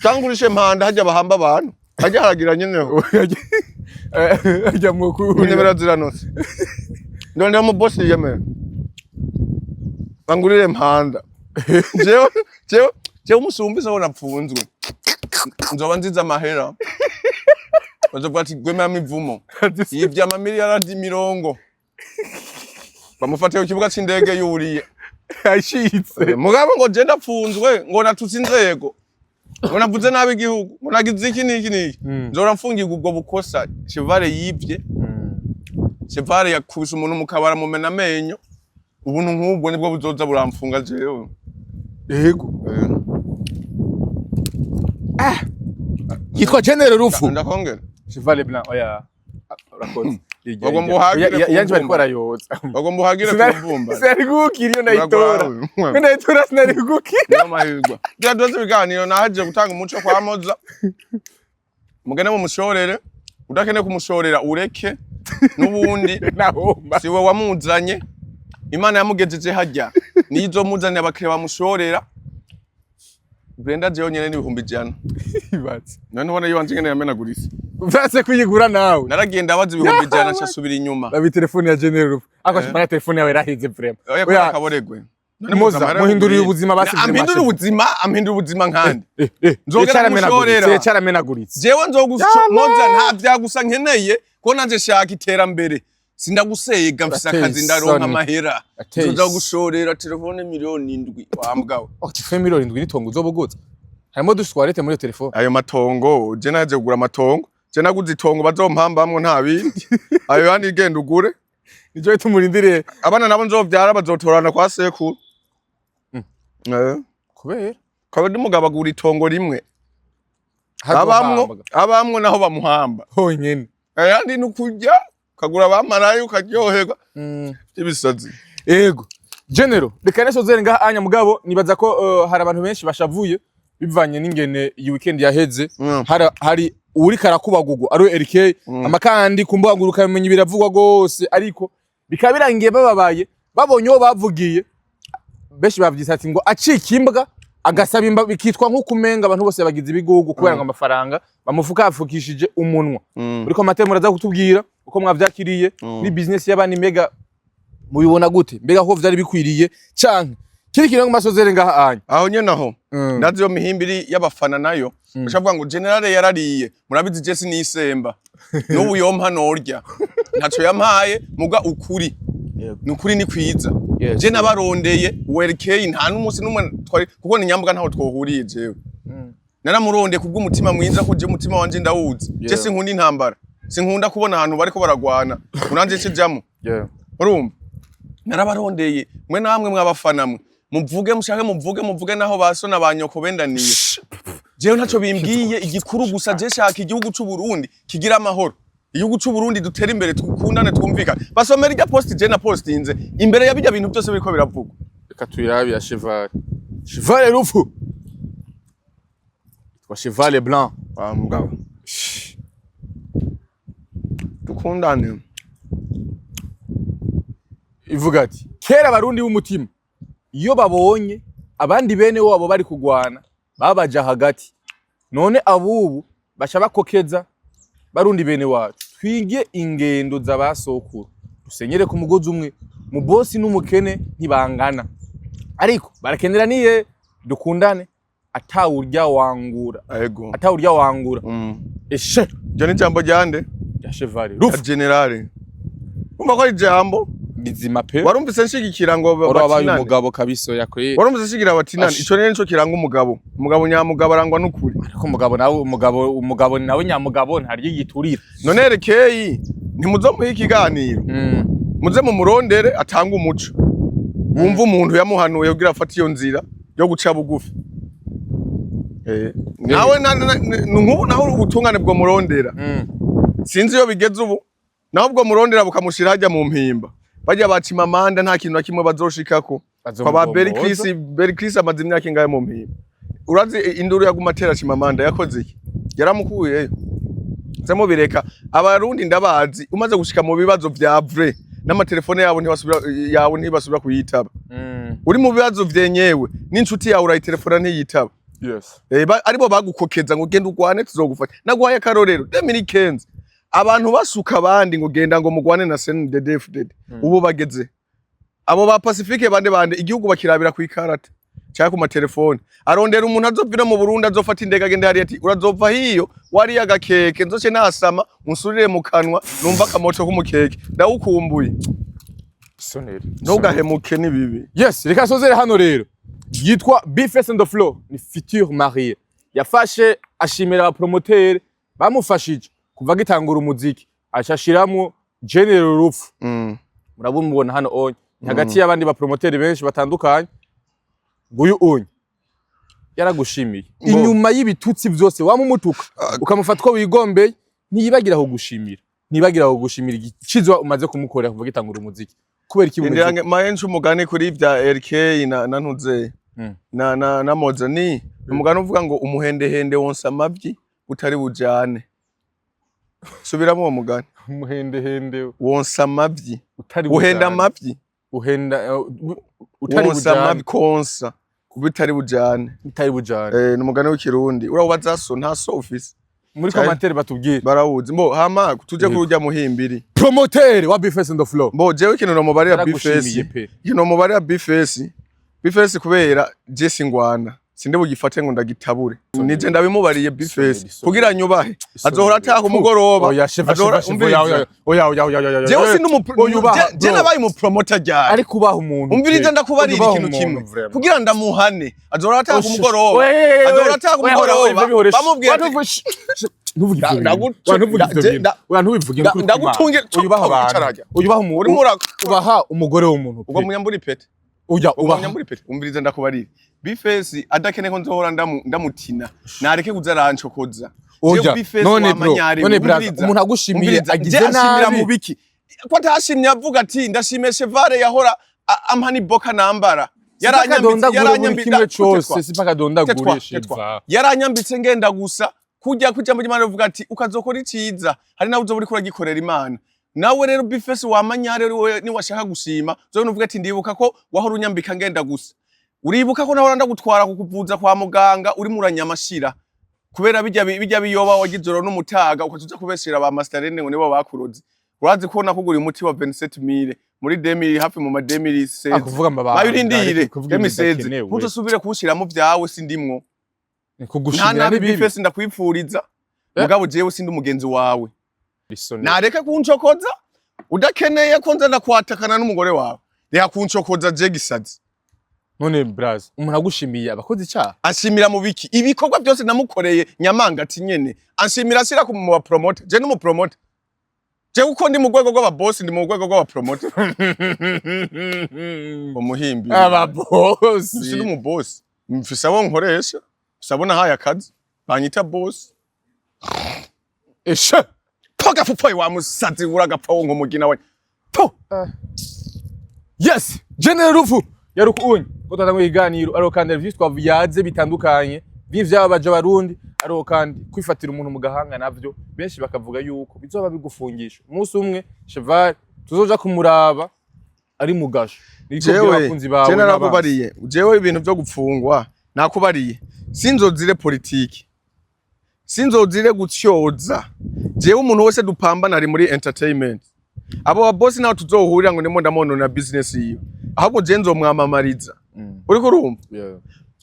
cyangwa urishe Mpanda hajya bahamba abantu, hajya haragira nyeneho. Ajya mu ku. Intebe ziranotse, ndondera mu bosi yiyemera bangurire Mpanda. Jewe umunsi wumvise aho napfunzwe, nzoba nzize amahera, bazovuga ati gwemera mivumo yivye amamiliyaradi mirongo, bamufatiye ku kibuga c'indege yuriye. Ashitse. Mugabo ngo je ndapfunzwe ngo natutse inzego, ngo navuze nabi igihugu, ngo nagize iki n'iki n'iki, nzora mfungirwa ubwo bukosa Chevale yivye. Cheval yakubise umuntu mu kabara, mumena amenyo. Ubuntu nk'ubwo nibwo buzoza buramfunga jewe. Yego, yitwa General Rufu. Ndakongera. Cheval Blanc, oya, urakoze. Bagomba uhagire ku Yanje bariko mvumba. barayoza. Bagomba uhagire ku mvumba. Sinari gukira iyo ndayitora. Iyo ndayitora sinari gukira. Niyo mahirwe bya doze ibiganiro nahaje gutanga umuco kwa Moza. Mugende mumushorere, udakeneye kumushorera ureke n'ubundi. Nahomba. Siwe wamuzanye, Imana yamugejeje hajya, niyo izomuzanira abakiriya bamushorera. Brenda jewe nyene n'100,000. Ibaze. None ubona yiwanje ingene yamenaguritse. Uvanse kuyigura nawe. Naragenda abaza 100,000, ncasubira inyuma. Babi telefone ya General Rufu. Ako shimana telefone yawe iraheze vraiment. Oya, Oya, kora akaboregwe. None Moza, muza amahera muhindurire y'ukugurira. ubuzima basi. Ampindura ubuzima, ampindura ubuzima nkande? Nzogera Cyaramenaguritse. kumushorera. Cyaramenaguritse. Jewe nzogumoza, nta vyagusa nkeneye ko nanje shaka iterambere, sindagusega, mfise Urateye akazi, ndaronka isoni. amahera. Ateye Nzoza isoni. gushorera telefone 7 miliyoni wambwawe. Oh, telefone 7 miliyoni n'itongo uzobuguza. Harimo duswarete muri iyo telefone. Ayo matongo, je naje kugura amatongo, je naguze itongo bazompambamwo, nta bindi. Ayo yandi genda ugure. Nico tumurindiriye. Abana nabo nzovyara bazotorana kwa sekuru. Kubera Kaba ndi mugabo agura itongo rimwe abamwo. Hazohambwa. Abamwo naho bamuhamba. Honyene. Ayandi ni ukurya, ukagura abamarayo, ukaryoherwa by'ibisazi. Ego. General, reka nesozere ngaha anya, mugabo nibaza ko hari abantu benshi bashavuye bivanye n'ingene iyi weekend yaheze. Hari uriko arakubagugwa ari we RK amakandi ku mbuga ngurukanabumenyi, biravugwa gose, ariko bikaba birangiye bababaye babonye uwo bavugiye. Benshi bavyise ati ngo acika imbwa agasaba imba, bikitwa nk'ukumenga abantu bose bagize ibigugu kubera ngo amafaranga bamufukafukishije umunwa. Uriko amateka, muraza kutubwira uko mwavyakiriye ni business y'abandi, mbega mubibona gute? Mbega ko vyari bikwiriye canke kiri kintu ngo masozere ngaha anya? Aho nyene aho ndazi iyo mihimbiri y'abafana nayo ushavuga ngo generale yarariye. Murabizi je sinisemba, n'ubu yompa norya, ntaco yampaye. Muga ukuri ni ukuri ni kwiza. Je nabarondeye WRK, nta n'umunsi n'umwe twari, kuko ni nyambwa, ntaho twohuriye. Jewe naramurondeye kubw'umutima mwiza, ko je umutima wanje ndawuzi. Je sinkunda intambara, sinkunda kubona ahantu bariko baragwana unanje kijamwo. Urumva narabarondeye mwe namwe mwabafana mwe muvuge mushake, muvuge muvuge naho baso na ba nyoko bendaniye, jewe ntaco bimbwiye. Igikuru gusa je shaka igihugu c'u Burundi kigira amahoro, igihugu c'u Burundi dutere imbere, twukundane, twumvikane. Basomera irya post je na postinze imbere ya bijya bintu byose biriko biravugwa. Reka tuyirabe ya Cheval, Cheval Rupfu yitwa Cheval Blanc. Wa mugabo, dukundane. Ivuga ati kera abarundi b'umutima iyo babonye abandi bene wabo bari kugwana babaja hagati, none abubu baca bakokeza. Barundi bene wacu, twige ingendo z'abasokuru, dusenyere ku mugozi umwe. Mu bosi n'umukene ntibangana, ariko barakeneraniye. Dukundane atawurya wangura. Atawurya wangura. Eshe. Iryo ni ijambo ryande? Ya Cheval Ya Rupfu. Generale, umva ko ari ijambo Rizima pe. Warumvise nshigikira ngo Wari wabaye batinane? umugabo kabisa yakweye. Warumvise nshigikira batinane? Ash. Ico rero nico kiranga umugabo. Umugabo nyamugabo arangwa n'ukuri. Ariko umugabo nawe, umugabo nawe nyamugabo ntarya igiturire. None erekeyi ntimuzomuhe ikiganiro? Muze mumurondere atange umuco, wumve umuntu yamuhanuye kugira afate iyo nzira yo guca bugufi. Nawe nk'ubu naho ubutungane bwo murondera, sinzi iyo bigeze ubu, naho ubwo murondera bukamushira hajya mu mpimba, bajya bacima amanda, nta kintu na kimwe bazoshikako. Kwa ba Berry Chris, Berry Chris amaze imyaka ingahe mu mpimba? Urazi induru yaguma atera Chimamanda yakoze iki? Yaramukuyeyo. Nze mubireka, abarundi ndabazi, umaze gushika mu bibazo vya vrai n'amatelefone yabo ntibasubira, yawe ntibasubira kuyitaba. Uri mu bibazo vyenyewe n'inshuti yawe urayitelefona ntiyitaba. Aribo bagukokeza ngo genda ugwane tuzogufasha. Naguhaye akarorero 2015, abantu basuka abandi ngo genda ngo mugwane na CNDD-FDD. Ubu bageze abo ba Pacifique bande bande, igihugu bakirabira ku ikarata cyangwa ku matelefone. Arondera umuntu azovira mu Burundi, azofata indege agende hariya, ati urazova hiyo wariya agakeke, nzoce nasama unsurire mu kanwa, numva akamoto k'umukeke ndawukumbuye. Soneri. Ntugahemuke, ni bibi. Yes, reka sozere hano rero. Yitwa Bface on the floor, ni futur marié. Yafashe ashimira abapromoteur bamufashije kuva agitangura umuziki. Aca ashiramwo General Rupfu, murabumubona hano onye, ni hagati y'abandi bapromoteri benshi batandukanye. Nguyu unye yaragushimiye inyuma y'ibitutsi vyose wamumutuka, ukamufata uko wigombeye, ntiyibagira kugushimira, ntiyibagira kugushimira igicizwa umaze kumukorera kuva gitangura umuziki. Kubera iki bumeze? Ndira mayenshi umugani kuri vya RK na ntuze na Moza, ni umugani uvuga ngo umuhendehende wonsa amavyi utari bujane. Subiramo uwo mugani. Umuhendehende wonsa amavyi utari uhenda bujane. Amavyi Uhenda utari wonsa bujane. Amavyi konsa utari bujane. Utari bujane. Eh, ni umugani w'ikirundi, urawubaza so nta so ufise. Muri commentaire batubwire. Barawuzi. Mbo hama tuje Yego. kuri urya muhimbiri. Promoteur wa Bface on the floor. Mbo jewe ikintu nomubarira Yaragushimiye Bface, pe. ikintu nomubarira Bface, Bface, kubera je singwana, sinde bugifate ngo ndagitabure, nije ndabimubariye Bface Isoni. kugira nyubahe. Isoni. Azohora ataha ku mugoroba. Oya, sheva, Azohora sheva, sheva, oya, umviriza. oya, oya, oya, oya, oya, Jewe oya. sindi umu Oya, ubaha, je bro. nabaye umupromoter ryari? Ariko ubaha umuntu Umviriza, pe. ndakubarira Ubaha ikintu umuntu, kimwe vraiment. kugira ndamuhane. Azohora ataha ku Oh, mugoroba, oya, oya, oya, azohora ataha ku oya, oya, oya, mugoroba, ivyo bihoreshe. bamubwira Oya, ati ntuvuge ivyo bintu. Oya, ntuvuge ivyo bintu. Oya, ntubivuge ukuri kw'Imana. Oya, ubaha abantu. Icarajya. Oya, ubaha Urimo ubaha umugore w'umuntu pe. Ubwo munyambura ipete. Oya, Ubwo ubaha. munyambura ipete. Umviriza, ndakubarira, Bface adakeneye ko nzohora ndamutina, nareke kuza arancokoza. Oya, Jewe Bface none bro, wamanyare, none brother, umviriza. umuntu agushimiye Umviriza, agize je ashimira nabi. mu biki ko atashimye avuga ati ndashimiye Chevale yahora ampa n'iboka nambara? Sipaka buri kimwe cose, Tetwa, sipaka dondagure tetwa, sheva. tetwa. Yaranyambitse ngenda gusa kurya kw'ijambo ry'Imana rivuga ati ukazokora iciza hari nawe uzoba uriko uragikorera Imana. Nawe rero Bface wamanyare, wewe niwashaka gushima uzobona uvuga ati ndibuka ko wahora unyambika ngenda gusa, uribuka ko nahora ndagutwara kukuvuza kwa muganga urimo uranyamashira kubera bijya biyoba wagize n'umutaga, ukaza kubeshera ba Masterine ngo nibo bakuroze. Urazi ko nakuguriye umuti wa 27000 muri 2000, hafi mu ma 2016. Akuvuga amabanga. Mayo urindire. Kuvuga ibintu 2016. bidakenewe. Ntuzosubire kuwushiramo vyawe, sindimwo. Nta Kugushimira nabi. ni bibi. Bface, ndakwipfuriza, Eh. mugabo jewe sindi umugenzi wawe. Bisone. Nareke kuncokoza. Udakeneye ko nza ndakwatakana n'umugore wawe, reka kuncokoza je gisazi. None braz, umuntu agushimiye abakoze icyaha? Anshimira mu biki? Ibikorwa byose namukoreye nyamanga ati nyene anshimira ashyira ku mu bapromoter. Je n'umupromoter je kuko ndi mu rwego rw'ababosi, ndi mu rwego rw'abapromoter. Umuhimbi Ababosi. Sindi umubosi, mfise abo nkoresha, mfise abo nahaye akazi banyita bosi. Eshe. Poga fupoyi wa musazi, uragapfa wo nk'umugina we po. Yes, General Rufu yarukunye ko twatanga ibiganiro, ariko kandi hari vyinshi twavuyaze bitandukanye vy'ivyababaje abarundi, ariko kandi kwifatira umuntu mu gahanga navyo benshi bakavuga yuko bizoba bigufungisha. Umunsi umwe Cheval tuzoja kumuraba ari mu gasho. Niko Jewe abakunzi bawe je n'abansi. Narakubariye, jewe ibintu vyo gupfungwa nakubariye, sinzozire politiki, sinzozire gutyoza. Jewe umuntu wese dupambana ari muri entertainment, abo babosi naho tuzohurira ngo ndimo ndamonona business yiwe, ahubwo je nzomwamamariza. Uriko urumva? Yeah.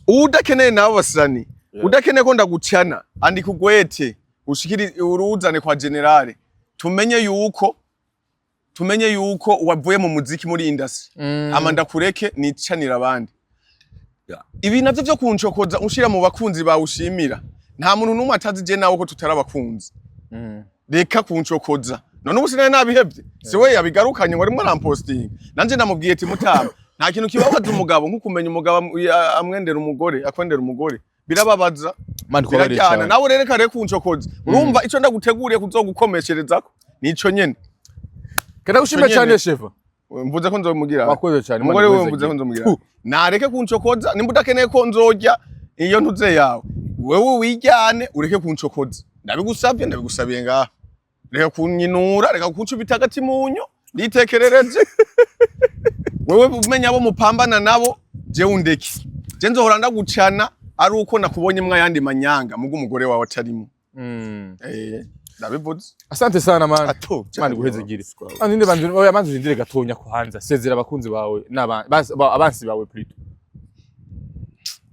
Udakeneye nabo basani, Yeah. udakeneye ko ndagucana, andika ugwete ushikiri uruzane kwa generale, tumenye yuko wavuye mu muziki, muri industry, ama ndakureke nicanira abandi. Ibi navyo vyo kuncokoza unshira mu bakunzi bawe ushimira, nta muntu n'umwe atazi je nawe ko tutari abakunzi. Reka kuncokoza. None ubu sinari nabihevye, si we yabigarukanye ngo arimo arampostinga? Nanje namubwiye ati mutama, nta kintu kibabaza umugabo nko kumenya umugabo amwendera umugore, akwendera umugore, birababaza. Mani kubabarira Birajyana. cyane. Nawe rero reka kuncokoza. Urumva ico ndaguteguriye kuzogukomesherezako nico nyene. Kadagushimira Ico cyane nyene. Sheva. Mvuze ko nzomugira. Wakoze cyane. Umugore Imana wiwe mvuze ko iguhezagire. nzomugira. Puh. Nareke kuncokoza. Nimba udakeneye ko nzorya iyo ntuze yawe, wewe wijyane, ureke kuncokoza. Ndabigusabye, ndabigusabiye ngaha, reka kunyinura, reka kuncubita agati munyo nditekerereje. Wewe umenya abo mupambana nabo, jewe undeke. Je nzohora ndagucana ari uko nakubonye mwayandi manyanga mugo umugore wawe atarimo. Eh, ndabivuze. Asante sana man. Ato. Imana iguhezagire. Andi banzu, oya, banzu urindire gatonya kuhanza. Sezera abakunzi bawe n'abansi bawe plutôt.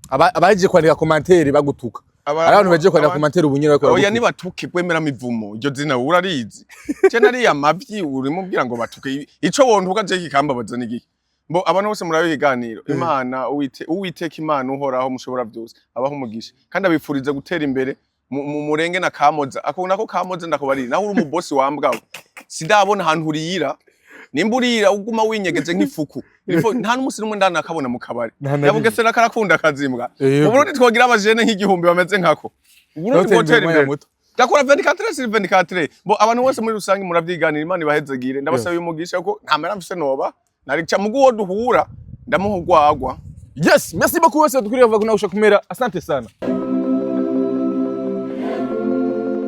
Abahejeje kwandika commentaire bagutuka. Hari abantu bahejeje kwandika commentaire ubu nyene bariko Oya. baragutuka. Nibatuke kwemera mivumo, iryo zina urarizi. Je nariya mavyi urimo ubwira ngo batuke, ico wontuka je kikambabaza ni giki? Mbo abantu bose murabe ibiganiro. Imana Uwiteka, Imana uhoraho mushobora byose abaho umugisha kandi abifuriza gutera imbere. Murenge na Kamoza, ako nako Kamoza ndakubarira, naho uri umubosi wambwawe, sindabona ahantu urira. Nimba urira uguma winyegeje nk'ifuku. Nta n'umunsi n'umwe ndanakabona mu kabari. Nta na rimwe. Nyabugesera karakunda akazimbwa. Yego. Mu Burundi twogira abajene nk'igihumbi bameze nkako, Uburundi Notera bwotera imbere umwanya imbere. muto. Ndakora 24 sur 24. Bo abantu bose muri rusange muravyiganira, Imana ibahezegire. Ndabasaba umugisha ko nta mera mfise noba narica mugu uwo duhura ndamuha urwagwa. Yes, merci beaucoup wese dukwiriye kuva kuna kumera. Asante sana.